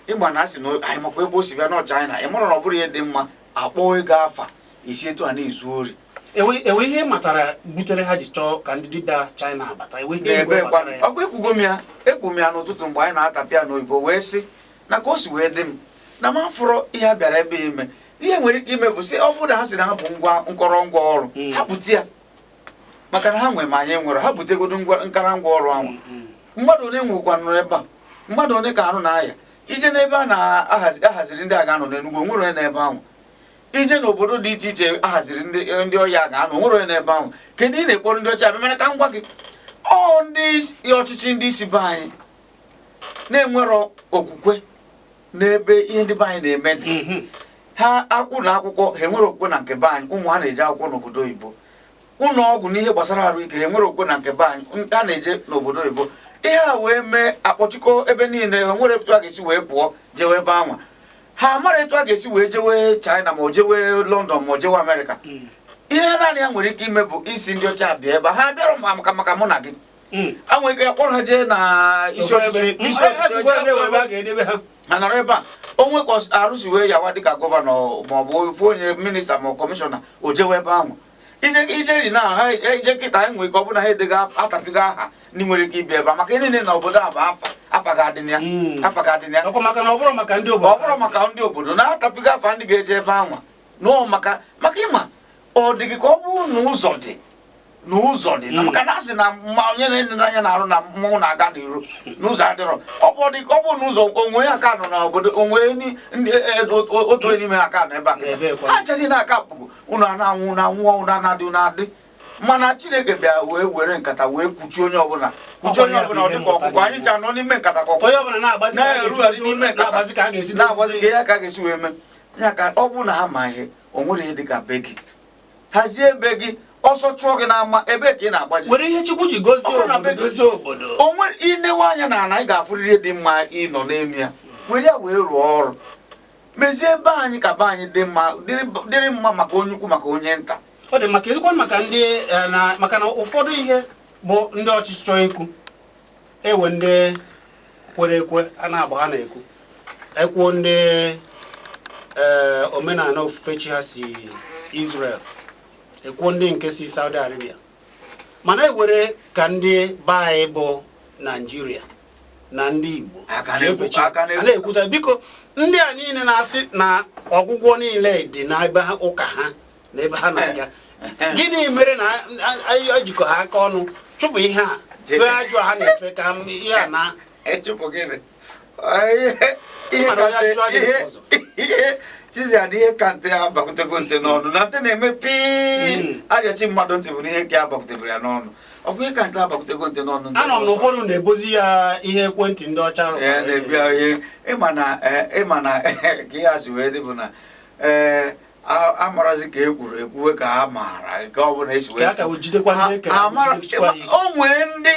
Ịgba na asị na anyị makwa ebe o si bịa n'ọcha anyị na ị mara na ọ bụrụ ihe dị mma, akpọọ ego afa esi etu a na-ezu ori. Ewe ihe matara butere ha ji chọọ ka ndị dibịa China bata, ewe ihe n'ebe igwe gbasara ya. Ọkwa ekwugo m ya, ekwu m ya n'ụtụtụ mgbe anyị na-atapịa n'oyibo, wee sị na ka o si wee dị m na m afụrọ ihe a bịara ebe ime. Ihe nwere ike ime bụ sị, ọ bụrụ na ha sị na ha bụ ngwa nkọrọ ngwa ọrụ, ha bute ya, maka na ha nwere ma anyị nwere, ha butegodo ngwa nkara ngwa ọrụ ahụ. Mmadụ one nwekwanụ ebe a? Mmadụ one ka arụ na-aya? Ije n'ebe a na-ahazi ahaziri ndị a ga-anọ n'Enugwu, onwere onye n'ebe ahụ. Ije n'obodo dị iche iche ahaziri ndị ọya ga-anọ, onwere onye n'ebe ahụ. Kedu ị na-ekpọrọ ndị ọcha abịa? Mana ka m gwa gị, ọ ndị ọchịchị, ndị isi be anyị na-enwerọ okwukwe n'ebe ihe ndị be anyị na-eme dị. Ha akwụ na akwụkwọ, ha enwere okwukwe na nke be anyị. Ụmụ ha na-eje akwụkwọ n'obodo oyibo, ụlọ ọgwụ n'ihe gbasara arụ ike, ha enwere okwukwe na nke be anyị, ha na-eje n'obodo oyibo. Ihe a wee mee akpọchikọ ebe niile. Ha nwere etu a ga-esi wee pụọ jewe ebe anwa, ha mara etu a ga-esi wee jewe China, ma o jewe London, ma o jewe Amerịka. Ihe naanị ya nwere ike ime bụ isi ndị ọcha bịa ebe a. Ha bịara maka mụ na gị, a nwere ike ya kpọrọ ha jee na isi ọchịchị, isi ọchịchị. Ebe a ga-edebe ha. Ha nọrọ ebe a, onwe ka arụ si wee yawa dịka gọvanọ maọbụ ofu onye minista ma kọmishọna, o jewe ebe ahụ ije ijeri na ha ije kịta. Anyị nwere ike ọ bụ na ha edego atapigo aha ndị nwere ike ịbịa ebe a, maka ihe niile na obodo a bụ afa, afa ga-adị na ya. Afa ga-adị na ya. Ọkwa maka na ọ bụrụ maka ndị obodo. Ọ bụrụ maka ndị obodo na-atapigo afa ndị ga-eje ebe anwa nụọ, maka ịma ọ dị gị ka ọ bụrụ na ụzọ dị, na ụzọ dị na maka na asị na mma onye na-enene anya na-arụ na mmọnwụ na-aga n'iru n'ụzọ adịrọ. Ọ bụ dị ka ọ bụ n'ụzọ onwe ya ka nọ n'obodo onwe ndị otu onye n'ime ha ka nọ ebe a. N'ebe kwa. Ha chere na aka pụgo unu a na-anwụ na anwụọ, unu anadị, unu adị. Mana Chineke bịa wee were nkata wee kwuchie onye ọbụla, kwuchie onye ọbụla. Ọ dịka ọkụkọ anyị ji anọ n'ime nkata ka ọkụkọ Onye ọbụla na-agbazi ka a ga-esi na-erugharị n'ime nkata. Na-agbazi ka a ga-esi Na-agbazi ka ya ka a ga-esi wee mee ya. Ka ọ bụrụ na ha ma ihe, o nwere ihe dịka be gị, hazie ebe gị, ọsọ chụọ gị n'ama, ebe ka ị na-agbaji. Were ihe Chukwu ji gozie Ọ bụrụ na obodo be gị- dozie obodo. Onwe inewe anya na ala, ị ga-afụrịrị ihe dị mma ịnọ n'elu ya, were ya wee rụọ ọrụ, mezie ebe anyị ka be anyị dị mma, dịrị mma maka onye ukwu, maka onye nta. Ọ dị maka ezikwa maka ndị na maka na ụfọdụ ihe bụ ndị ọchịchị chọọ ikwu, ewe ndị kwere ekwe a na-agba ha na-ekwu ekwuo, ndị omenala ofufe chi ha si Israel ekwuo, ndị nke si Saudi Arabia, mana ewere ka ndị be anyị bụ Naijiria. Na ndị Igbo Aka ji na-ekwu- efe chi. aka na-ekwu- A na-ekwucha, biko, ndị a niile na-asị na ọgwụgwọ niile dị n'ebe ụka ha na ebe ha na-aga, gịnị mere na ejikọ ha aka ọnụ chụpụ ihe a, fee ajụ ha na-efe ka ihe a na Echụpụ gịnị? Ihe Mmadụ onye ka ajụjụ adịghị ihe ụzọ. Ihe Chiziadị, ihe ka ntị abakwutego ntị n'ọnụ na ntị na-eme pii. Arịachi mmadụ ntị bụ na ihe ka abakwutebere ya n'ọnụ. Ọ bụ ihe ka ntị abakwutego ntị n'ọnụ ntị Anọ m na ụfọdụ na-ebozi ya ihe ekwentị ndị ọcha rụkwara. Ee, na-ebu ya ihe ịma na ịma na ka ihe a si wee dị bụ na ee amarazi ka e kwuru ekwuwe ka a maara nke ọ bụla esi wee Ka a ka wee jidekwa ndị e kere jidekwa ya ike. O nwere ndị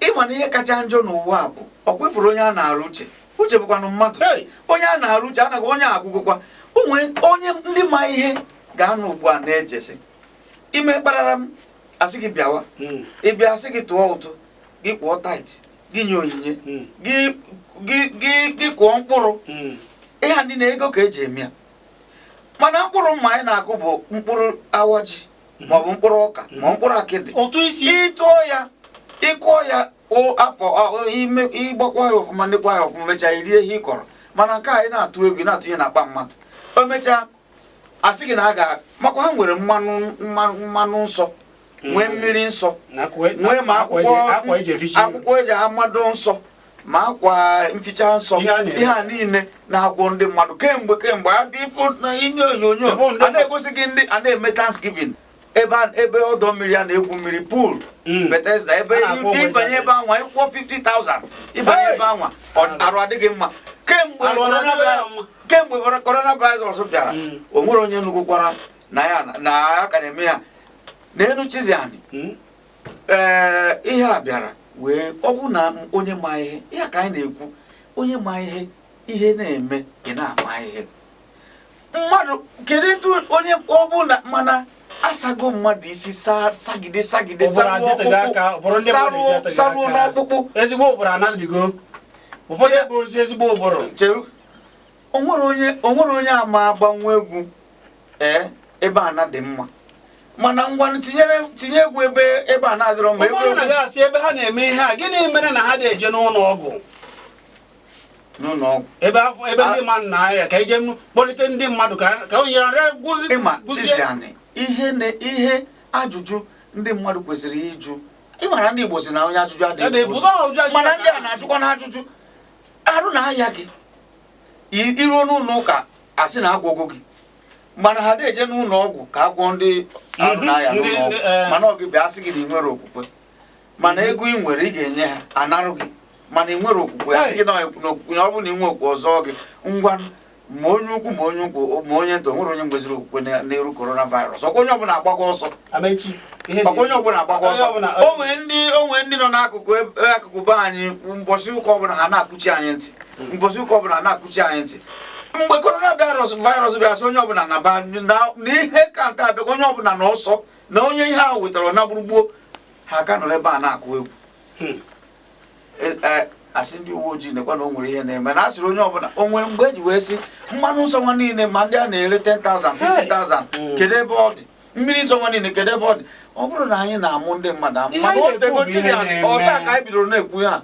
ịma na ihe kacha njọ n'ụwa bụ ọ kwefuru onye a na-arụ uche. Uche bụkwanụ mmadụ. Hey! Onye a na-arụ uche anaghị onye agwụgwụkwa. O nwere onye ndị ma ihe ga-anọ ugbu a na-echesi ime kparara m asị gị bịawa. Ị bịa, asị gị tụọ ụtụ, gị kwụọ tithe, gị nye onyinye, gị gị gị gị kụọ mkpụrụ. Ihe a ndị na ego ka eji eme ya, mana mkpụrụ mma anyị na-akụ bụ mkpụrụ awa ji, maọbụ mkpụrụ ọka, ma mkpụrụ akịdị. Ụtụ isi. Ịtụọ ya, ịkụọ ya, o afọ ime ịgbakwa ya ọfụma, ndekwa ya ọfụma, mechaa irie ihe ị kọrọ. Mana nke a anyị na-atụ egwu, ị na-atụnye n'akpa mmadụ, o mechaa asị gị na a ga makwa ha nwere mmanụ mmanụ mmanụ nsọ, nwee mmiri nsọ, Na nwee ma akwa akwụkwọ eji eficha iru. Akwụkwọ eji amado nsọ, ma akwa mficha nsọ. Ihe a na-eme. Ihe a niile na-agwọ ndị mmadụ kemgbe kemgbe. Abịa ifụ na inye onyonyo Ịfụ ndị a na-egosi gị ndị a na-eme Thanksgiving ebe ebe ọdọ mmiri a na-egwu mmiri, pool Bethesda, ebe A na-akwụ ụgwọ ịbanye ịbanye. ebe anwa ịkwụọ 50,000 ịbanye Hey! ebe anwa arụ adịghị mma kemgbe. Arụ ọ na-adịghị ya mma? Kemgbe coronavirus bịara, o nwere onye nugwukwara na ya na ya ka na-eme ya n'elu Chiziani. Ee, ihe a bịara wee ọ bụ na onye ma ihe, ihe ka anyị na-ekwu, onye ma ihe, ihe na-eme ị na-ama ihe mmadụ. Kedu etu onye ọ bụ na mana asago mmadụ isi sagide sagide, Ụbụrụ saruo adịteghị aka, ụbụrụ ndị mmadụ ọkpụkpụ, eji saruo aka. n'ọkpụkpụ. Ezigbo ụbụrụ anadịgo ụfọdụ ebe ozi ezigbo ụbụrụ. Cheru, onwere onye ama agbanwe egwu ee ebe ana dị mma, mana ngwanụ tinyere tinye egwu ebe ebe a na-adịrọ mma ebe Ụfọdụ egwu na-asị ebe ha na-eme ihe a, gịnị mere na ha na-eje n'ụlọ ọgwụ? N'ụlọ ọgwụ. Ebe afọ ebe ndị mmadụ na-aya, ka eje kpọlite ndị mmadụ ka onye arịa Ịma gụzie. Chiziani, ihe na ihe ajụjụ ndị mmadụ kwesịrị ịjụ, ịmara ndị Igbo si na onye ajụjụ adịghị Adịghị ebu ebu ụzọ. ụzọ, ajụjụ Mana ka ndị a na-ajụkwa na ajụjụ arụ na-aya gị. Iruo n'ụlọ ụka, asị na agwọgwo gị, mana ha dị eje n'ụlọ ọgwụ ka agwọ ndị arụ na-aya n'ụlọ ọgwụ. Mana ọ gị bịa asị gị na ị nwere okwukwe, mana ego ị nwere ị ga-enye ha anarụ gị, mana ị nwere okwukwe, asị gị na okwukwe na ọ bụrụ na ị nwee okwukwe ọzọ gị ngwa. Ma onye ukwu, ma onye ukwu, ma onye nta, o nwere onye nweziri okwukwe n'elu coronavirus. Ọkwa onye ọbụla agbago ọsọ. Amechi ihe dị Ọkwa onye ọbụla agbago Onye ọsọ. O nwee ndị nọ n'akụkụ akụkụ be anyị, mbọsị ụka ọbụla ha na-akụchi anyị ntị, mbọsị ụka ọbụla ha na-akụchi anyị ntị. Mgbe coronavirus virus bịa, sị onye ọbụla na ba na ihe ka nta abịa, onye ọbụla na ọsọ na onye ihe ahụ wetara na gburugburu ha ka nọrọ ebe a na-akụ egwu. Asị ndị uwe ojii nekwa na o nwere ihe na-eme, na asịrị onye ọbụla o nwere mgbe eji wee sị mmanụ nsọ nwa niile, ma ndị a na-ere 10,000, 50,000, kedu ebe ọ dị? Mmiri nsọ nwa niile, kedu ebe ọ dị? Ọ bụrụ na anyị na-amụ ndị mmadụ amụ Ihe mana anyị o na-ekwu tego bụ ihe Chiziani, na-eme. ọ taa ka anyị bidoro na-ekwu ya,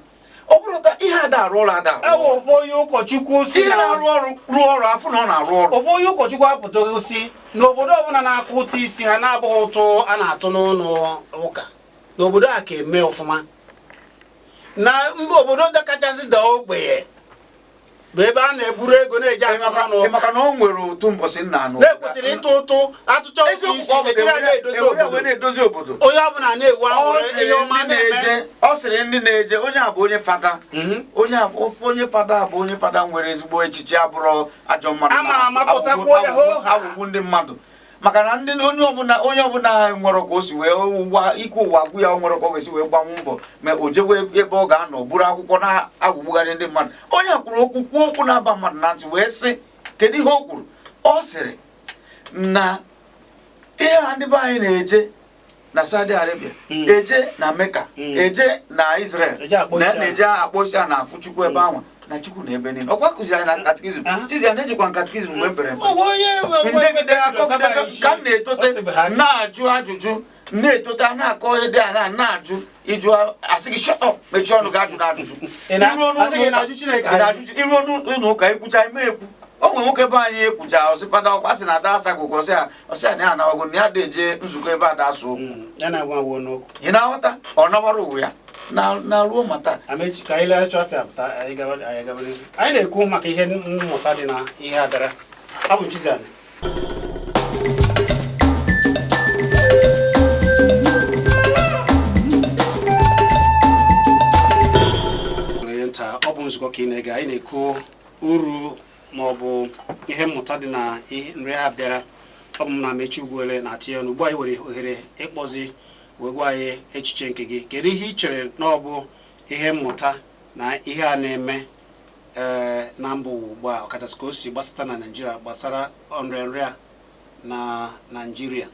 ọ bụrụ taa ihe ada arụ ọrụ ada arụ Ewe ọrụ. ofu onye ụkọchukwu si Ihe na na-arụ ọrụ rụọ ọrụ, afụ na ọ na-arụ ọrụ. Ofu onye ụkọchukwu apụtaghị si n'obodo ọbụla na-akwụ ụtụ isi ha na-abụghị ụtụ a na-atụ n'ụlọ ụka n'obodo a ka eme ọfụma na mba obodo dị kachasị daa ogbenye bụ ebe a na-eburu ego na-eji atụ n'ụlọ ụka. Maka na o nwere ụtụ mbọsị nna anụ Na-ekwesịrị ịtụ ụtụ atụcha ụtụ Eziokwu isi ka ọ bụ, ejiri ya na-edozi ewere obodo. wee na-edozi obodo. Onye ọbụla na-ewu Ọ anwụrụ sịrị ihe ọma ndị na-eme. na-eje, ọ sịrị ndị na-eje, onye a bụ onye fada. Onye a bụ ofe onye fada bụ onye fada nwere ezigbo echichi, abụrụ ajọ mmadụ. Ama ama pụtakwuo ya hoo ha. Agwụgwu ndị mmadụ, maka na ndị onye ọbụla nwere ka o si wee ụwa ike ụwa gwụ ya, o nwere ka ọ ga-esi wee gbanwu mbọ ma o jewe ebe ọ ga-anọ buru akwụkwọ na-agwụgbugharị ndị mmadụ. Onye a kwuru okwu, kwuo okwu na-aba mmadụ na ntị, wee sị kedu ihe o kwuru? Ọ sịrị na ihe a ndị be anyị na-eje Na Saudi Arabia, eje na Mecca, eje na Israel, Eje akpọ na isi ala. na-eje akpọ isi ala na afụ Chukwu ebe ahụ, na Chukwu na ebe niile. Ọkwa kụziri anyị na catechism. Chizia na-ejikwa catechism mgbe m pere mpe. Ọ bụ onye Njegide akọgide ka m na-etote na-ajụ ajụjụ, na-etote a na-akọ ihe dị ala na-ajụ ịjụ, asị gị, "Shut up, mechie ọnụ gị, ajụ na ajụjụ." Ị na- Iruo n'ụlọ asị gị ụka- na-ajụ Chineke. Ị na-ajụ. Iruo n'ụlọ ụka, ekwucha ime ekwu. O nwere nwoke be anyị ekwucha, ọsị, "Fada, ọkwa sị na ada asa," ọsị ya, ọsị ya na ya anawago, na ya da eje nzukọ ebe ada asa okwu. Ya na-agwa awuo n'okwu. Ị na-aghọta? Ọ nawara ụwa ya na na ruo ma taa. Amechi, ka anyị lee afịa pụta, anyị gaba, anyị gaba n'ihu. Anyị na-ekwu maka ihe mmụta dị na ihe a bịara. Abụ m Chiziani. Onye nta, ọ bụ nzukọ ka ị na-ege. Anyị na-ekwu uru ma ọ bụ ihe mmụta dị na ihe nri a bịara. Ọ bụ m na Amechi Ugwuele na-atị ya. Ugbu a, anyị nwere ohere ịkpọzi wee gwa anyị echiche nke gị. Kedu ihe ị chere na ọ bụ ihe mmụta na ihe a na-eme na mba ụwa ugbu a, ọkachasị ka o si gbasata na Naịjirịa, gbasara nrịanrịa na Naịjirịa?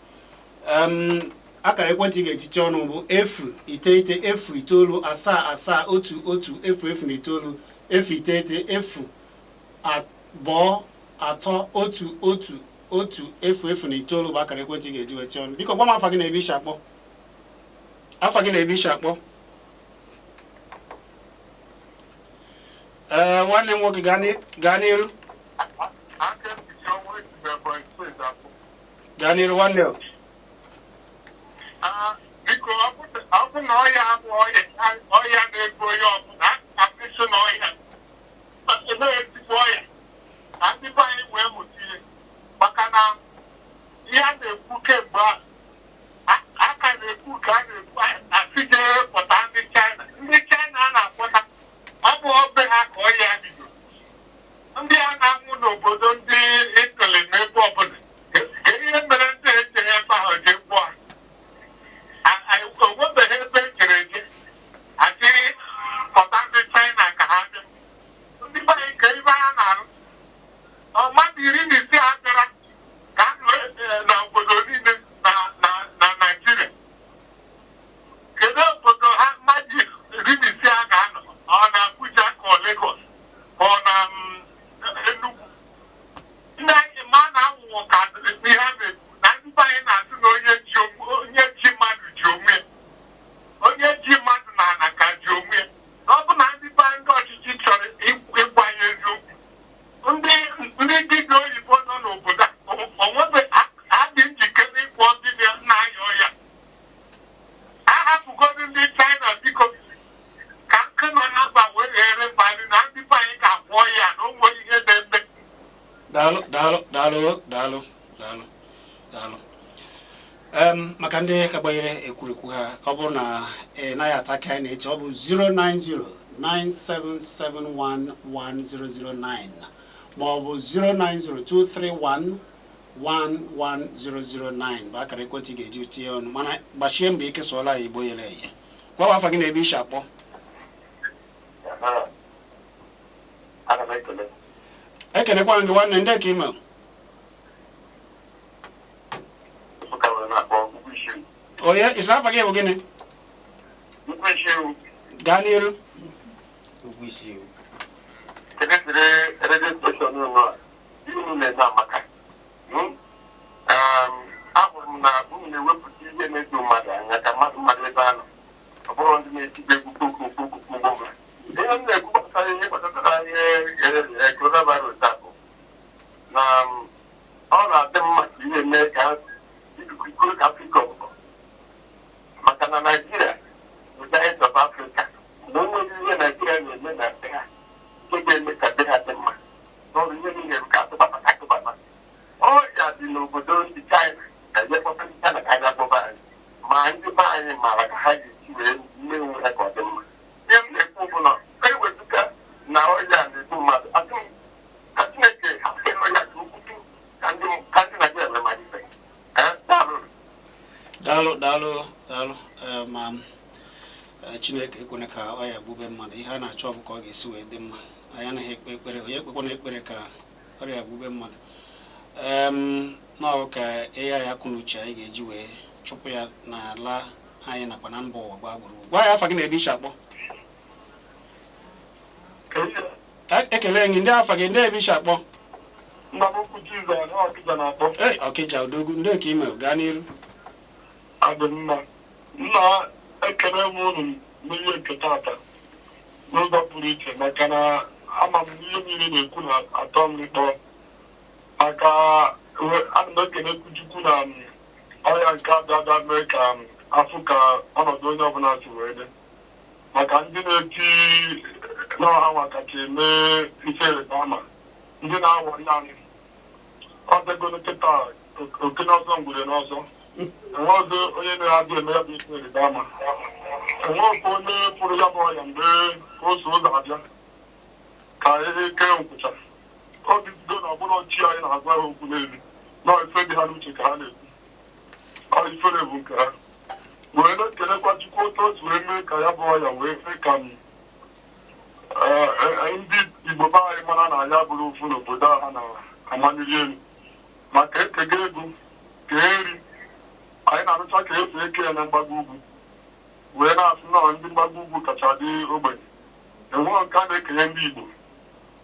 Akara ekwentị ị ga-eji tinye ọnụ bụ 09077110009, 09023111009 bụ akara ekwentị ị ga-eji wee tinye ọnụ. Biko gwa m afa gị na ebe isi akpọ. Afa gị na ebe isi akpọ. Ee, nwanne m nwoke, gaa n'iru. Aka mkpuchi ọnwa ejide Ebonyi Steeti afọ. Gaa n'iru, nwanne o. Ah, biko, ọ bụ na ọya abụ ọya, ọya na-egbu onye ọbụla, akpịsị na ọya ebe ezigbo ọya, ka ndị be anyị wee mụta ihe, maka na ihe a na-ekwu kemgbe a ka na-ekwu ka a na-ekwu, asị jee kpọta ndị China. Ndị China a na-akpọta, ọ bụ obe ha ka ọya bido. Ndị a na-anwụ n'obodo ndị Italy na ebe ọbụla, kedu ihe mere ndị ejeghị ebe ahụ jee gwụọ ha? Onwebeghị ebe e jere eje asị kpọta ndị China ka ha bịa. Ndị be anyị, ka ibe ha na-arụ. Ọ mmadụ 15 a bịara ka a nọ n'obodo niile na Naịjirịa, kedu obodo ha mmadụ 15 a ga-anọ? Ọ na Abuja ka ọ Lagos ka ọ na Enugu? Ndị anyị ma na-awụwọ ka ihe a na-ekwu na ndị be anyị na-asị na onye ji mmadụ ji onwe ya, onye ji mmadụ na ana ka ji onwe ya. Na ọ bụ na ndị be anyị, ndị ọchịchị chọrọ ịgwa ya eziokwu, ndị dibịa oyibo nọ n'obodo a, onwebe ha dị njikere ịgwọ ndị na-aya ọya. A hapụgodu ndị China, biko, ka nke nọ na mba wee ghere mba anyị, na ndị be anyị ga-agwọ ya, na o nwere ihe na-eme. Daalụ, daalụ, daalụ, daalụ, daalụ, daalụ. Maka ndị ka gbanyere ekwurekwu ha, ọ bụrụ na ị naghị ata aka anyị na-eche, ọ bụ 09097711009 ma ọ bụ 09023111009 bụ akara ekwentị ị ga-eji tinye ọnụ. Mana gbachie mbọ ike sụọla ya Igbo yere eye. Gwa m afa gị na ebe isi akpọ. Ana m ekele. Ekenekwa gị, nwanne. Ndị ka ime? Nsụka wee na-akpọ ugwu isi. Onye ịsa, afa gị bụ gịnị? Ugwu isi. Gaa n'iru. Ugwu isi. Kedu dịrị radio station unu a, ihe unu na-eme amaka. Ahụrụ m na unu na-ewepụta ihe na-edo mmadụ anya ka mmadụ mmadụ ebe a nọ. Ọ bụrụ ndị na-etibe egwu kpokokpokokpo mgbe ihe m na-ekwu gbasara ihe gbasatara ihe coronavirus a bụ na ọ na-adị mma ka ihe mee ka ikuku ka Afrịka ọbụbọ, maka na Naijiria bụ giant of Africa, na o nweghị ihe Naijiria na-eme na be ha nke ga-eme ka be ha dị mma n'ọrụ. Ihe niile bụ ka atụbata, ka atụbata ọrịa dị n'obodo ndị China, ka ihe kpọta ndị China ka abịa kpọba anyị. Ma ndị be anyị maara ka ha ga-esi wee mee onwe ha ka ọ dị mma. Ihe m na-ekwu bụ na ewezụga na ọrịa na-egbu mmadụ, asị m ka Chineke hapụ ọrịa ka okwutu ka ndị Naijiria wee malite. Daalụ. Daalụ, daalụ, daalụ. Ma Chineke ekwene ka ọ ya gbube mmadụ. Ihe a na-achọ bụ ka ọ ga-esi wee dị mma. Anyị anaghị ekpe ekpere, onye ekpekwana ekpere ka ọrịa gbube mmadụ. Na ọ ka ịya ya akụ na uche anyị ga-eji wee chụpụ ya n'ala anyị nakwa na mba ụwa gbaa gburugburu. Gwa ya afa gị na ebe i si akpọ. Ekele gị. Ndị afa gị, ndị ebe i si akpọ? Nna m ukwu Jizọs, Ọkịja na-akpọ. Ei, Ọkịja, odogwu. Ndị ka ime, gaa n'iru. Adị mma. Nna, ekele m unu n'ihe nke tata n'ụzọ pụrụ iche, maka na ama m ihe niile na-ekwu na atọ m mkpọ maka ana m ekele Chukwu na ọya nke abịa abịa mee ka afụ ka ọnọdụ onye ọbụla si wee dị, maka ndị na-eti n'ọha nwa kacha eme ife ịrịba ama, ndị na-awọrị anyị. Ọ dịgoro kịta oke n'ọzọ, ngwere n'ọzọ. Enwe ọzọ onye na-adị eme ya bụ ife ịrịba ama. Enwe okwu onye pụrụ ya bụ ọya mgbe o so ụzọ abịa ka ihe kee nkwụcha. Obi bido na ọbụla chi anyị na-agwa ha okwu n'elu na ife dị ha n'uche ka ha na-ekwu. Ọ ifere bụ nke ha wee na-ekelekwa Chukwu otu o si wee mee ka ya bụ ọya wee fee ka m ndị Igbo be anyị mara na anyị abụrụ ofu n'obodo a ha na-amaliri elu maka ekego ego ka eri. Anyị na-arụcha ka esi eke ya na mgbago ugwu, wee na-asị nọọ ndị mgbago ugwu kacha dị ogbenye, enweghị nke a na-ekenye ndị Igbo,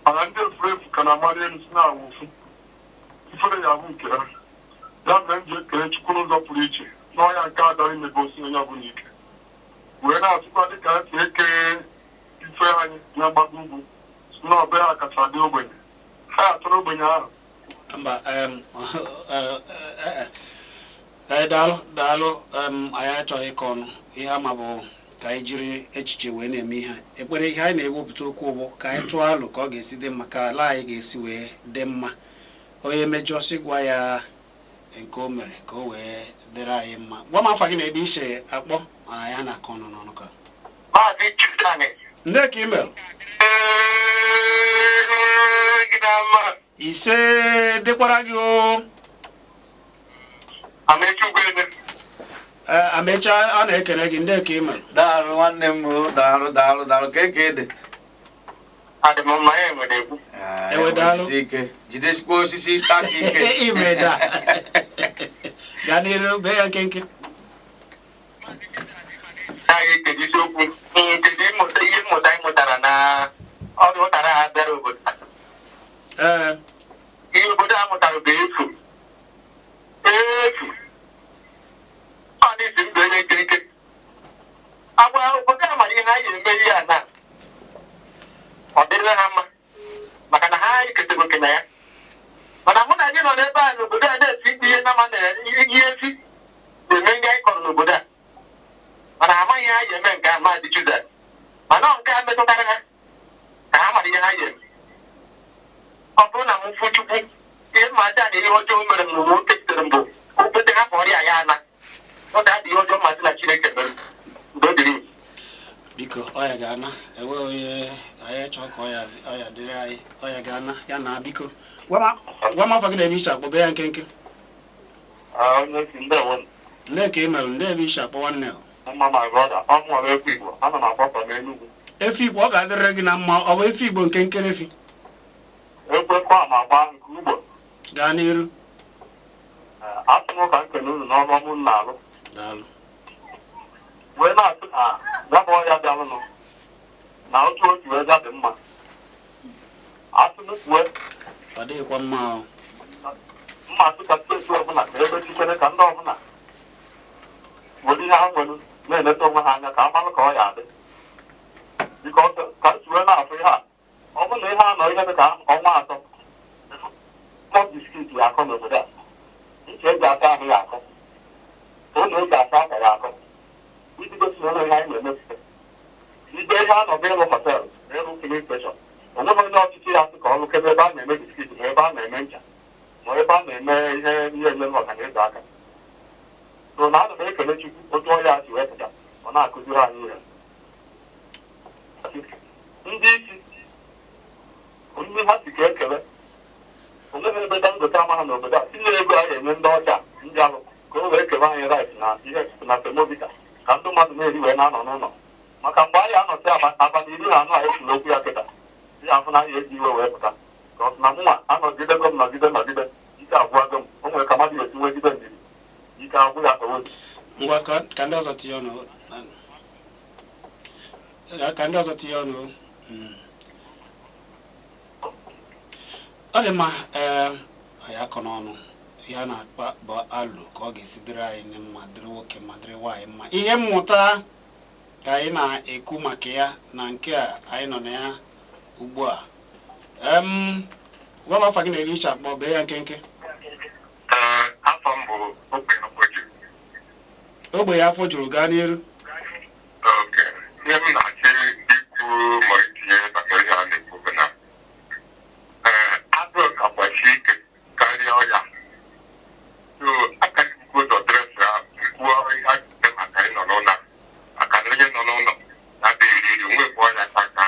mana ndị efurefu ka na-amali elu si na-awụ ofu ifere ya bụ nke ha. Ya mere m ji ekele Chukwu n'ụzọ pụrụ iche n'ọya nke a dara imebe osi onye ọbụla ike, wee na-asịkwa dịka esi eke ife anyị na mgbago ugwu si na ọbe ha kacha dị ogbenye, ha atụrụ ogbenye ahụ. Mba, daalụ, daalụ. Anyị achọghị ịkọ ọnụ. Ihe ama bụ ka anyị jiri echiche wee na-eme ihe ekpere. Ihe anyị na-ewepụta okwu bụ ka anyị tụọ alụ ka ọ ga-esi dị mma, ka ala anyị ga-esi wee dị mma. Onye mejọọ, sị gwa ya nke o mere ka o wee dịrị anyị mma. Gwa m afa gị na ebe i si akpọ, mana anyị na-akọ ọnụ n'ọnụ ka Maazị Chidani. Ndị ka email. Gị na mma. Ise, dịkwara gị o. Amechi Ugwueze. Ee, Amechi, a na-ekele gị. Ndị ka email. Daalụ, nwanne m o, daalụ, daalụ, daalụ. Ka eke dị? Adị m mma, ya enwere egwu. Ah, Ewe, daalụ. Jisie ike, jidesikwa osisi taka ike. Imeda, gaa n'iru, bee ya nkenke. Anyị kedu isiokwu? Kedu ịmụta ihe mmụta anyị mụtara na ọrụ ụtara ha bịara obodo a? Ee. Ihe obodo a mụtara bụ efu efu. Ọ na-esi ndụ onye nkenke agwa obodo a mara ihe ha ga-eme ihe a na ọ dịrị ha mma, maka na ha eketara oke na ya. Mana mụ na gị nọ n'ebe a n'obodo a na-esi ikpe ihe nama na ihe esi na-eme ndị anyị kọrọ n'obodo a, mana ha amaghị ihe ha ga-eme nke a. Maazị Chuda, mana ọ nke a metụtara ha ka ha mara ihe ha ga-eme. Ọ bụrụ na m fụ Chukwu, ihe mma aja na ihe ọjọọ mere m na nwoke sitere mbụ okpete hapụ ọrịa ya ana ọ ga-adị ihe ọjọọ mmasị na Chineke mere. Udo dịrị unu. Biko, ọya ga-ana. Enweghị onye anyị chọọ ka ọya ọya dịrị anyị. Ọya ga-ana ya na. Biko, gwa m afa gị na ebe isi akpọ, bee ya nkenke. Onye si, ndewo. Ndị ka ị mere, ndị ebe isi akpọ, nwanne o? Mma, my brother, ọ mụrụ ekwu Igbo, ana m akpọkọ n'Enugwu. Efi Igbo, ọ ga-adịrịrị gị na mma. Ọ bụ efi Igbo nke nkerefi? Ekwekwa ma agba nke ugbo. Gaa n'iru. Asị m ka nkene unu n'ọrụ ọmụ m na-alụ. Daalụ. Wee na-asị na ya bụ ọya bịalụnụ na otu otu wee bịa dị mma. Asị m kwue, Ọ dịghịkwa mma o. Mma asị ka steeti ọbụla ka ebe chikwere ka ndị ọbụla were ihe ha nwere na-eleta onwe ha anya, ka amalụ ka ọ ya adị. Biko, ka m si wee na-afụ ihe a, ọ bụrụ na ihe a nọ ihe dị ka ọnwa 3, mọ biscuit ya akọ n'obodo a, ncha eji asa ahụ ya akọ, ụlọ eji asa akwa ya akọ, iji gosi na ụlọ ihe anyị na-emepụta ibe ihe a nọbụ ịrụ hotel na ịrụ filling station. Onweghị onye ọchịchị ya sị ka ọ lụkebe ebe a na-eme biscuit, ma ebe a na-eme ncha, ma ebe a na-eme ihe ihe ememe ọhaneze aka. So na ana m ekele Chukwu otu ọya si wee pụta, ọ na-akụziri anyị ihe. Ndị isi ndị ha si ka ekele, onweghị ebe Dangote ama ha n'obodo a tinye ego a ga-enye ndị ọcha ndị alụ ka o wee kewe anyị rice na ihe na semovita ka ndị mmadụ na-eri wee na-anọ n'ụlọ, maka mgbe anyị anọsị abalị 14 a ekwuru okwu ya kịta, ihe afụ na anyị eji iwe wee pụta, ka ọ sị na mụnwa anọgidego m nọgide nọgide, ike agwụwago m. O nwere ka mmadụ ga-esi nwegide ndidi. Ike agwụ ya ka o Ngwa, ka ndị ọzọ tinye ọnụ. Ka ndị ọzọ tinye ọnụ. Ọ dị mma. Ee, anyị akọ n'ọnụ ihe a na-akpa bụ alụ ka ọ ga-esi dịrị anyị mma, dịrị nwoke mma, dịrị nwaanyị mma. Ihe mmụta ka anyị na-ekwu maka ya na nke a anyị nọ na ya ugbu a. Gwa m afa gị na-eri iche akpọ, bee ya nkenke. Ee, afọ m bụ Ogbenye Okpoju. Ogbenye afọ juru, gaa n'iru. Oke, ihe m na-achọ ikwu ma itinye banyere ihe a na-ekwu bụ na ee, agụụ ka gbasie ike karịa ọya. So aka ikwu ụzọ dresị a kwuo ihe a ga-eme maka ịnọ n'ụlọ, maka na onye nọ n'ụlọ na-adịghị eri nri nwekwa ọya aka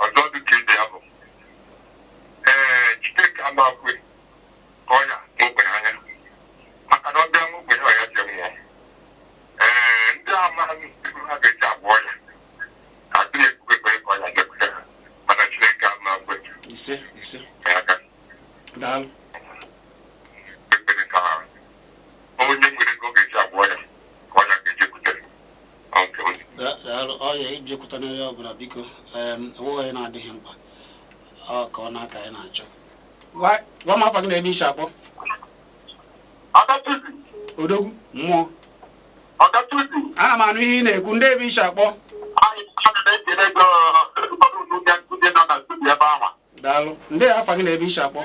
ọzọ dị ka ibe ya bụ ee, Chineke amakwe ka ọya nwogbenye anya, maka na ọ bịa nwogbenye, ọya ji nwụọ. Ee, ndị ama ha ga-eji agwọ ya ka ndị na-ekwu ekpere ka ọya bịakwute ha, mana Chineke ama kwe. Ise, ise. Aka. Daalụ. Ekpere ka onye nwere ego ga-eji agwọ ya ka ọya ga-ejekwute nke onye. Daalụ. Ọya ijekwuta n'onye ọbụla, biko. Enweghị onye na-adịghị mkpa. Ọ ka ọ na-aka anyị na-achọ. Gwa m afa gị na ebe ishi akpọ. Ọgatuzi. Odogwu mmụọ. Ọgatuzi. Ana m anụ ihe ị na-ekwu. Ndị ebe ishi akpọ? Anyị ana m ekele gị, ụfọdụ ndị ndị nọ na studio ebe ahụ. Daalụ. Ndị afa gị na ebe ishi akpọ?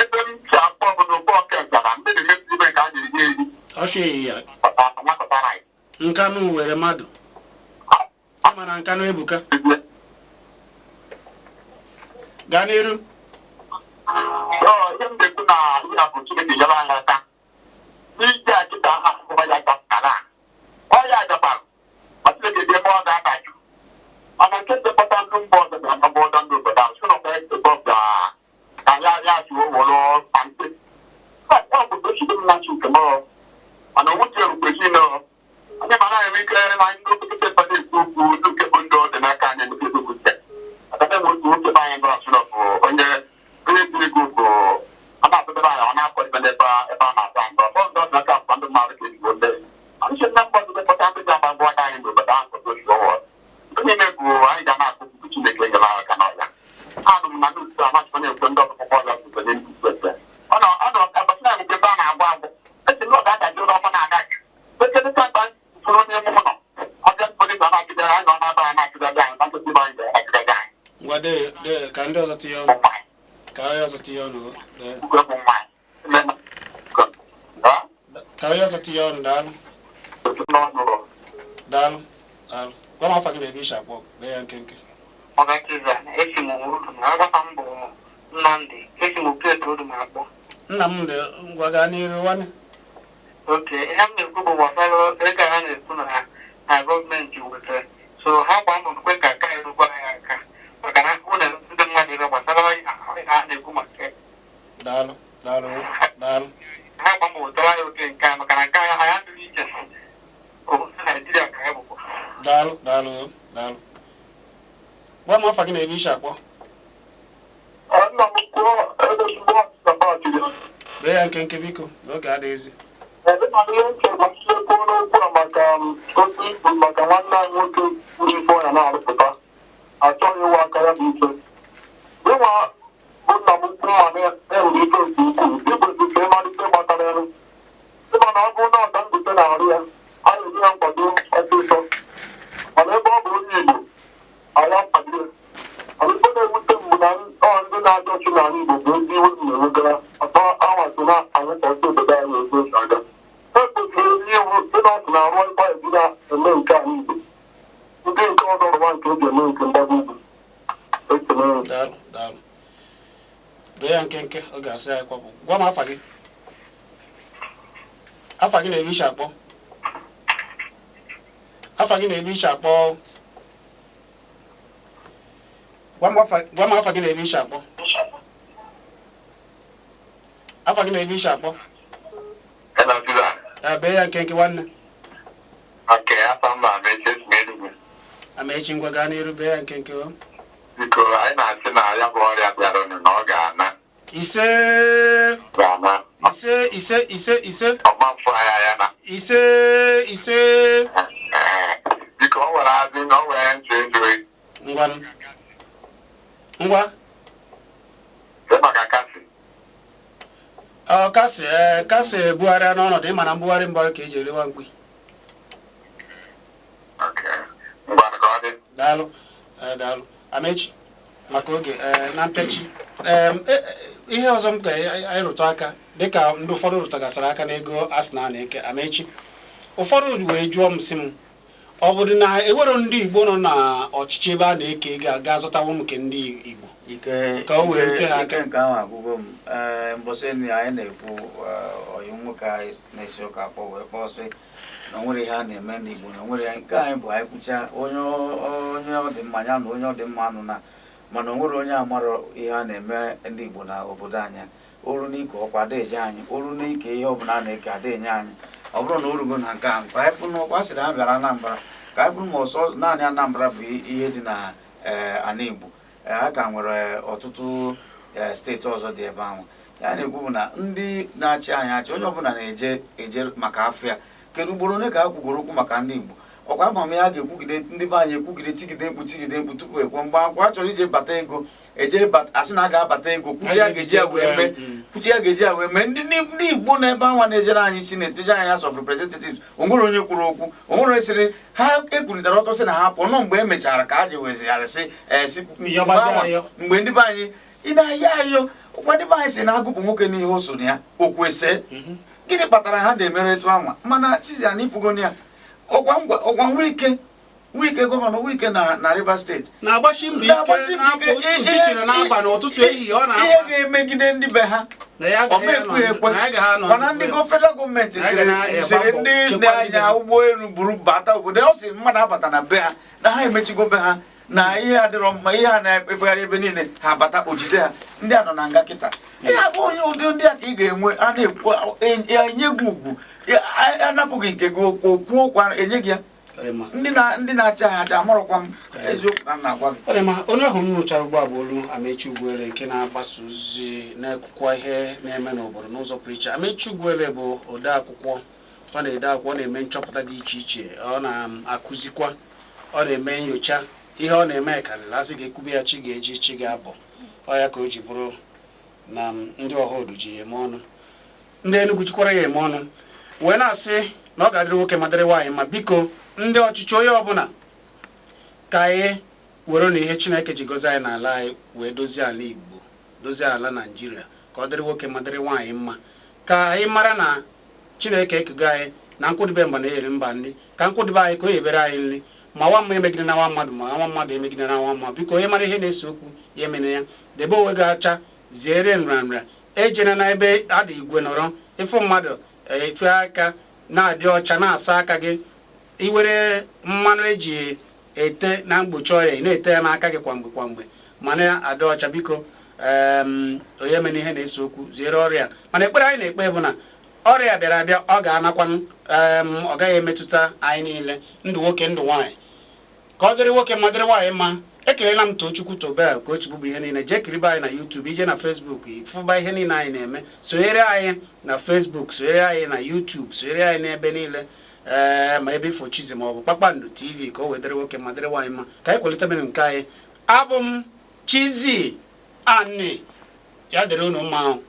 Ebe m si akpọ bụ n'ụkpọ ọkenzara mmiri mesi ime ka a na-eri eri. Ọfịa ehihie. Nwapụtara anyị. Nkanụ were mmadụ ịma na nkanụ ebuka. Gaa n'iru. Ihe m na-ekwu na ihe a bụ Chineke nyere anyị aka n'ije a kịta ha akụkọ ya gapụtara ọya gapara, ma Chineke dị ebe ọ ga-adajụ, mana nke ndekọta ndị mba ọzọ ga-agbaba ọdọ ndị obodo ahụ sị nọkwa ebe ka ya ya si were kante ọ bụ ochide m na nchi nke m, mana owu ji erukwezi nọ onye ma na-enwe ike na ndị okpukpe na-ekwu okwu ndị nke bụ ndị ọ dị n'aka anyị ndị okwu akata nwe otu nwoke be anyị bụ asụrọ bụ onye onye ji ego bụ a na-atụdebe anyị, ọ na-akọ ibe n'ebe ebe a na-ata ndụ ọfọ ndị ọdụ n'aka akwa ndị mmadụ ka ezigbo ndị anyị che na mba ọzọ kpọta ndị ji agba ngwa anyị n'obodo ahụ kọta otu ọwọ ndị niile bụ anyị ga na-akụ tupu Chineke nyere anyị aka n'ọya. Anụ m na ndị otu amasịkwa na-ekwe ndị ọkpụkpọ ọzọ sonye ndị isi ọ nọ ọ nọ agbasi na ebe a na-agwụ agwụ esi na ọ ga-adaji ụlọ ọkụ na-agaji ekedịta mkpa usoro onye mụ nọ ọbịa polisi a na-akịdara anyị nọ n'aba anyị na-akịdara anyị na nkịtị anyị ga-akịdara anyị. Ngwa, dee dee, ka ndị ọzọ tinye ọnụ, ka onye ọzọ tinye ọnụ. Dee. Ka onye ọzọ tinye ọnụ. Daalụ, daalụ, daalụ. Gwa m afa gị na ebe ishi akpọ, bee ya nkenke. Ọgachiza, esi m Orudu ma afa m bụ Nnamdị, esi m Opiete Odu ma akpọ. Nna m dị, ngwa, gaa n'iru, nwanne. Oke, ihe m na-ekwu bụ gbasara ego ha na-ekwu na na gọọmenti wetara, so ha gbaa mbọ kwe ka aka erukwa ha aka, maka na ahụ na ndị mmadụ ebe gbasara ọya ha na-ekwu maka ya. Daalụ, daalụ, daalụ. Ha gbaa mbọ wetara ya oke nke a, maka na nke anyị adịghị iche obodo Naijiria ka ya bụkwa. Daalụ, daalụ, daalụ. Gwa m afa gị na ebe ishi akpọ. Nna m kwuo ezigbo ọchịchị. Bee ya nkenke, biko, n'oge adịghịzi. Ebe na ihe nche gbasiekwu n'okwu a maka otu ikwu maka nwanne anyị nwoke kwuru ife ọya na-arụpụta achọghị ịwa aka ya bụ ife gịnwa bụ nna m ukwu, ma na-enwere ike nke ukwuu ikwesị ka ịmalite gbatara elu ịma na ọ bụrụ na ọka mbute na-arụ ya, a na-enye ya nkwado ọsịsọ, mana ebe ọ bụ onye Igbo, anyị akwado ya. Mana ife na-ewute m bụ na ọ ndị na-ajọ ọchị n'ala Igbo bụ ndị iwe m na-enwegara ọtọ anwasị na-anyụkọsị obodo anyị otu o si aga. E kwesịrị onye iwu dị na ọsị na-arụ ịkpa eji na-eme nke ala Igbo, ndị nke ọzọ rụwa nke eji eme nke mgbago ugwu. Ekele m. Daalụ, daalụ. Bee ya nkenke, ọ ga-asị anyị kwapụ. Gwa m afa gị, afa gị na ebe ishi akpọ, afa gị na ebe ishi akpọ. Gwa m afa gị na ebe ishi akpọ, afa gị na ebe ishi akpọ. Hello, Susan. Ee, bee ya nkenke, nwanne. Okay, afọ mba Amaechi, esi m Enugu. Amaechi, ngwa, gaa n'iru, bee ya nkenke o. Biko, anyị na-asị na ya bụ ọrịa bịara na ọ ga-ana. Ise. Ga-ana. Ise, ise, ise, ise. Ọma mfụ anya ya na. Ise, ise. Ee, biko, o nwere azị na o nwere ntị ndụ. Ngwa ngwa. Maka kasi. Ọ kasị, ee, kasị ebugharịa n'ọnọdụ. Ịma na mbugharị mbugharị ka eji erewa mkpi. Okay. Ngwanụ, ka ọ dị. Daalụ. Ee, daalụ, Amechi, maka oge. Ee, na mpịachi, ihe ọzọ m ga-anyị rụtụ aka, dịka ndị ụfọdụ rụtagasịrị aka n'ego a sị na a na-eke, Amechi, ụfọdụ wee jụọ m sị m, ọ bụrụ na ewero ndị Igbo nọ na ọchịchị ebe a na-eke ego a ga-azụtawo nke ndị Igbo ike ka o wee rute ha ike aka. Nke ahụ agwụgo m. Ee, mbọsị nri anyị na-ekwu, ọyị nwoke anyị na-esi ụka akpọ wee kpọọ sị na o nwere ihe a na-eme n'Igbo, na o nwere ihe nke anyị bụ. Anyị kwucha, onye onye ọ dị mma ya na onye ọ dị mma anụ na, mana o nwere onye amarọ ihe a na-eme ndị Igbo na obodo anyị. Oru n'ike ọkwa ada eje anyị, oru n'ike ihe ọbụla a na-eke ada enye anyị. Ọ bụrụ na o rugo na nke ahụ, ka anyị fụ n'ọkwa sịrị ha bịara Anambra, ka anyị fụ ma ọsọ naanị Anambra bụ ihe dị na ana Igbo. A ka nwere ọtụtụ steeti ọzọ dị ebe ahụ. Ya na-ekwu bụ na ndị na-achị anyị achị, onye ọbụla na-eje eje maka afọ ya. Kedu ugboro ole ka a kwugoro okwu maka ndị Igbo? Ọkwa ama m ya ga-ekwugide ndị be anyị, ekwugide, tigide mkpu, tigide mkpu tupu ekwe. Mgbe akwụkwọ a chọrọ ije bata ego, eje asị na a ga-abata ego, kwuchi ya ga-eji ya wee mee, kwuchi ya ga-eji ya wee mee. Ndị Igbo n'ebe anwa na-ejere anyị isi, na-eteje anyị House of Representatives, onwere onye kwuru okwu? Onwere onye sịrị ha ekwulitere ọtọ sị na ha pụọ nọ? Mgbe e mechara ka a ji wezigharị sị si Yọbazie ayọ. Mgbe ndị be anyị ị na-ayọ ayọ, ụkwa ndị be anyị si na-agụpụ nwoke n'ihe o so na ya okwu ese. Gịnị kpatara ha na-emere etu anwa? Mana Chiziana, ifugoni ya, ọkwa ngwa ọkwa Wike, Wike, gọvanọ Wike na Rivers Steeti na-agbasi mbọ ike. Na-agbasi mbọ ike. Na-apụ ụtụtụ na-agba n'ụtụtụ, ehihie ọ ihe na-agba ga-emegide ndị be ha na ya ọ agaghị ekwe anọ ekwe. na ya agaghị anọ Mana ndị federal gọọmenti Na ya siri ga na-agba siri mbọ ndị chekwa ndị be na-anya ha. ụgbọelu buru bata obodo, ọ sị mmadụ abata na be ha, na ha emechigo be ha, na ihe adịrọ mma, ihe a na-efegharị ebe niile, ha bata ojide ha. Ndị a nọ na nga kịta. Ihe abụ onye ụdị ndị a ka ị ga-enwe a na-ekwu enye gị ugwu, anapụghị nke gị, okwu okwu enye gị ya. Ọ dị mma. Ndị na-achị anyị achị, amarọkwa m eziokwu na m na-agwa gị. Ọ dị mma. Onye ahụ m rụchara ugbu a bụ olu Amechi Ugwuele, nke na-agbasa ozi na-ekwukwa ihe na-eme n'obodo n'ụzọ pụrụ iche. Amechi Ugwuele bụ ode akwụkwọ. Ọ na-ede akwụkwọ, ọ na-eme nchọpụta dị iche iche, ọ na-akụzikwa, ọ na-eme nyocha. Ihe ọ na-eme karịrị asị ga-ekwube ya. Chi ga-eji, chi ga-abọ. Ọ ya ka o ji bụrụ na ndị ọhaodu ji ya eme ọnụ, ndị Enugu jikwara ya eme ọnụ, wee na-asị na ọ ga-adịrị nwoke ma dịrị nwaanyị. Ma biko, ndị ọchịchị, onye ọbụla, ka anyị were na ihe Chineke ji gọzie anyị n'ala anyị wee dozie ala Igbo, dozie ala Naijiria, ka ọ dịrị nwoke ma dịrị nwaanyị mma. Ka anyị mara na Chineke ekego anyị na nkwụdịbe mba na-eyere mba nri, ka nkwụdịbe anyị ka o yebere anyị nri. Ma nwa mma emegide na nwa mmadụ, ma nwa mmadụ emegide na nwa mma. Biko, onye mara ihe na-ese okwu ya emene ya. Debe onwe gị ọcha, ziere nrịanrịa, ejena na ebe adị igwe nọrọ ịfụ mmadụ efe aka na-adị ọcha, na-asa aka gị, iwere mmanụ eji ete na mgbochi ọrịa, ị na-ete ya n'aka gị kwa mgbe kwa mgbe, ma na-adị ọcha. Biko, onye mere ihe na-ese okwu, ziere ọrịa. Mana ekpere anyị na-ekpe bụ na ọrịa bịara abịa, ọ ga-anakwanụ, ọ gaghị emetụta anyị niile. Ndụ nwoke, ndụ nwaanyị, ka ọ dịrị nwoke ma dịrị nwaanyị mma. Ekelela m Tochukwu Tobel ka o chibụbụ ihe niile. Jee kiribe anyị na YouTube, ije na Facebook, fụba ihe niile anyị na-eme. Sonyere anyị na Facebook, sonyere anyị na YouTube, sonyere anyị n'ebe niile, ee, ma ebe ifo Chizi ma ọ bụ Kpakpando TV, ka o wee dịrị nwoke ma dịrị nwaanyị mma. Ka anyị kwalite mere nke anyị. Abụ m Chizi Ani. Ya dịrị unu mma ahụ.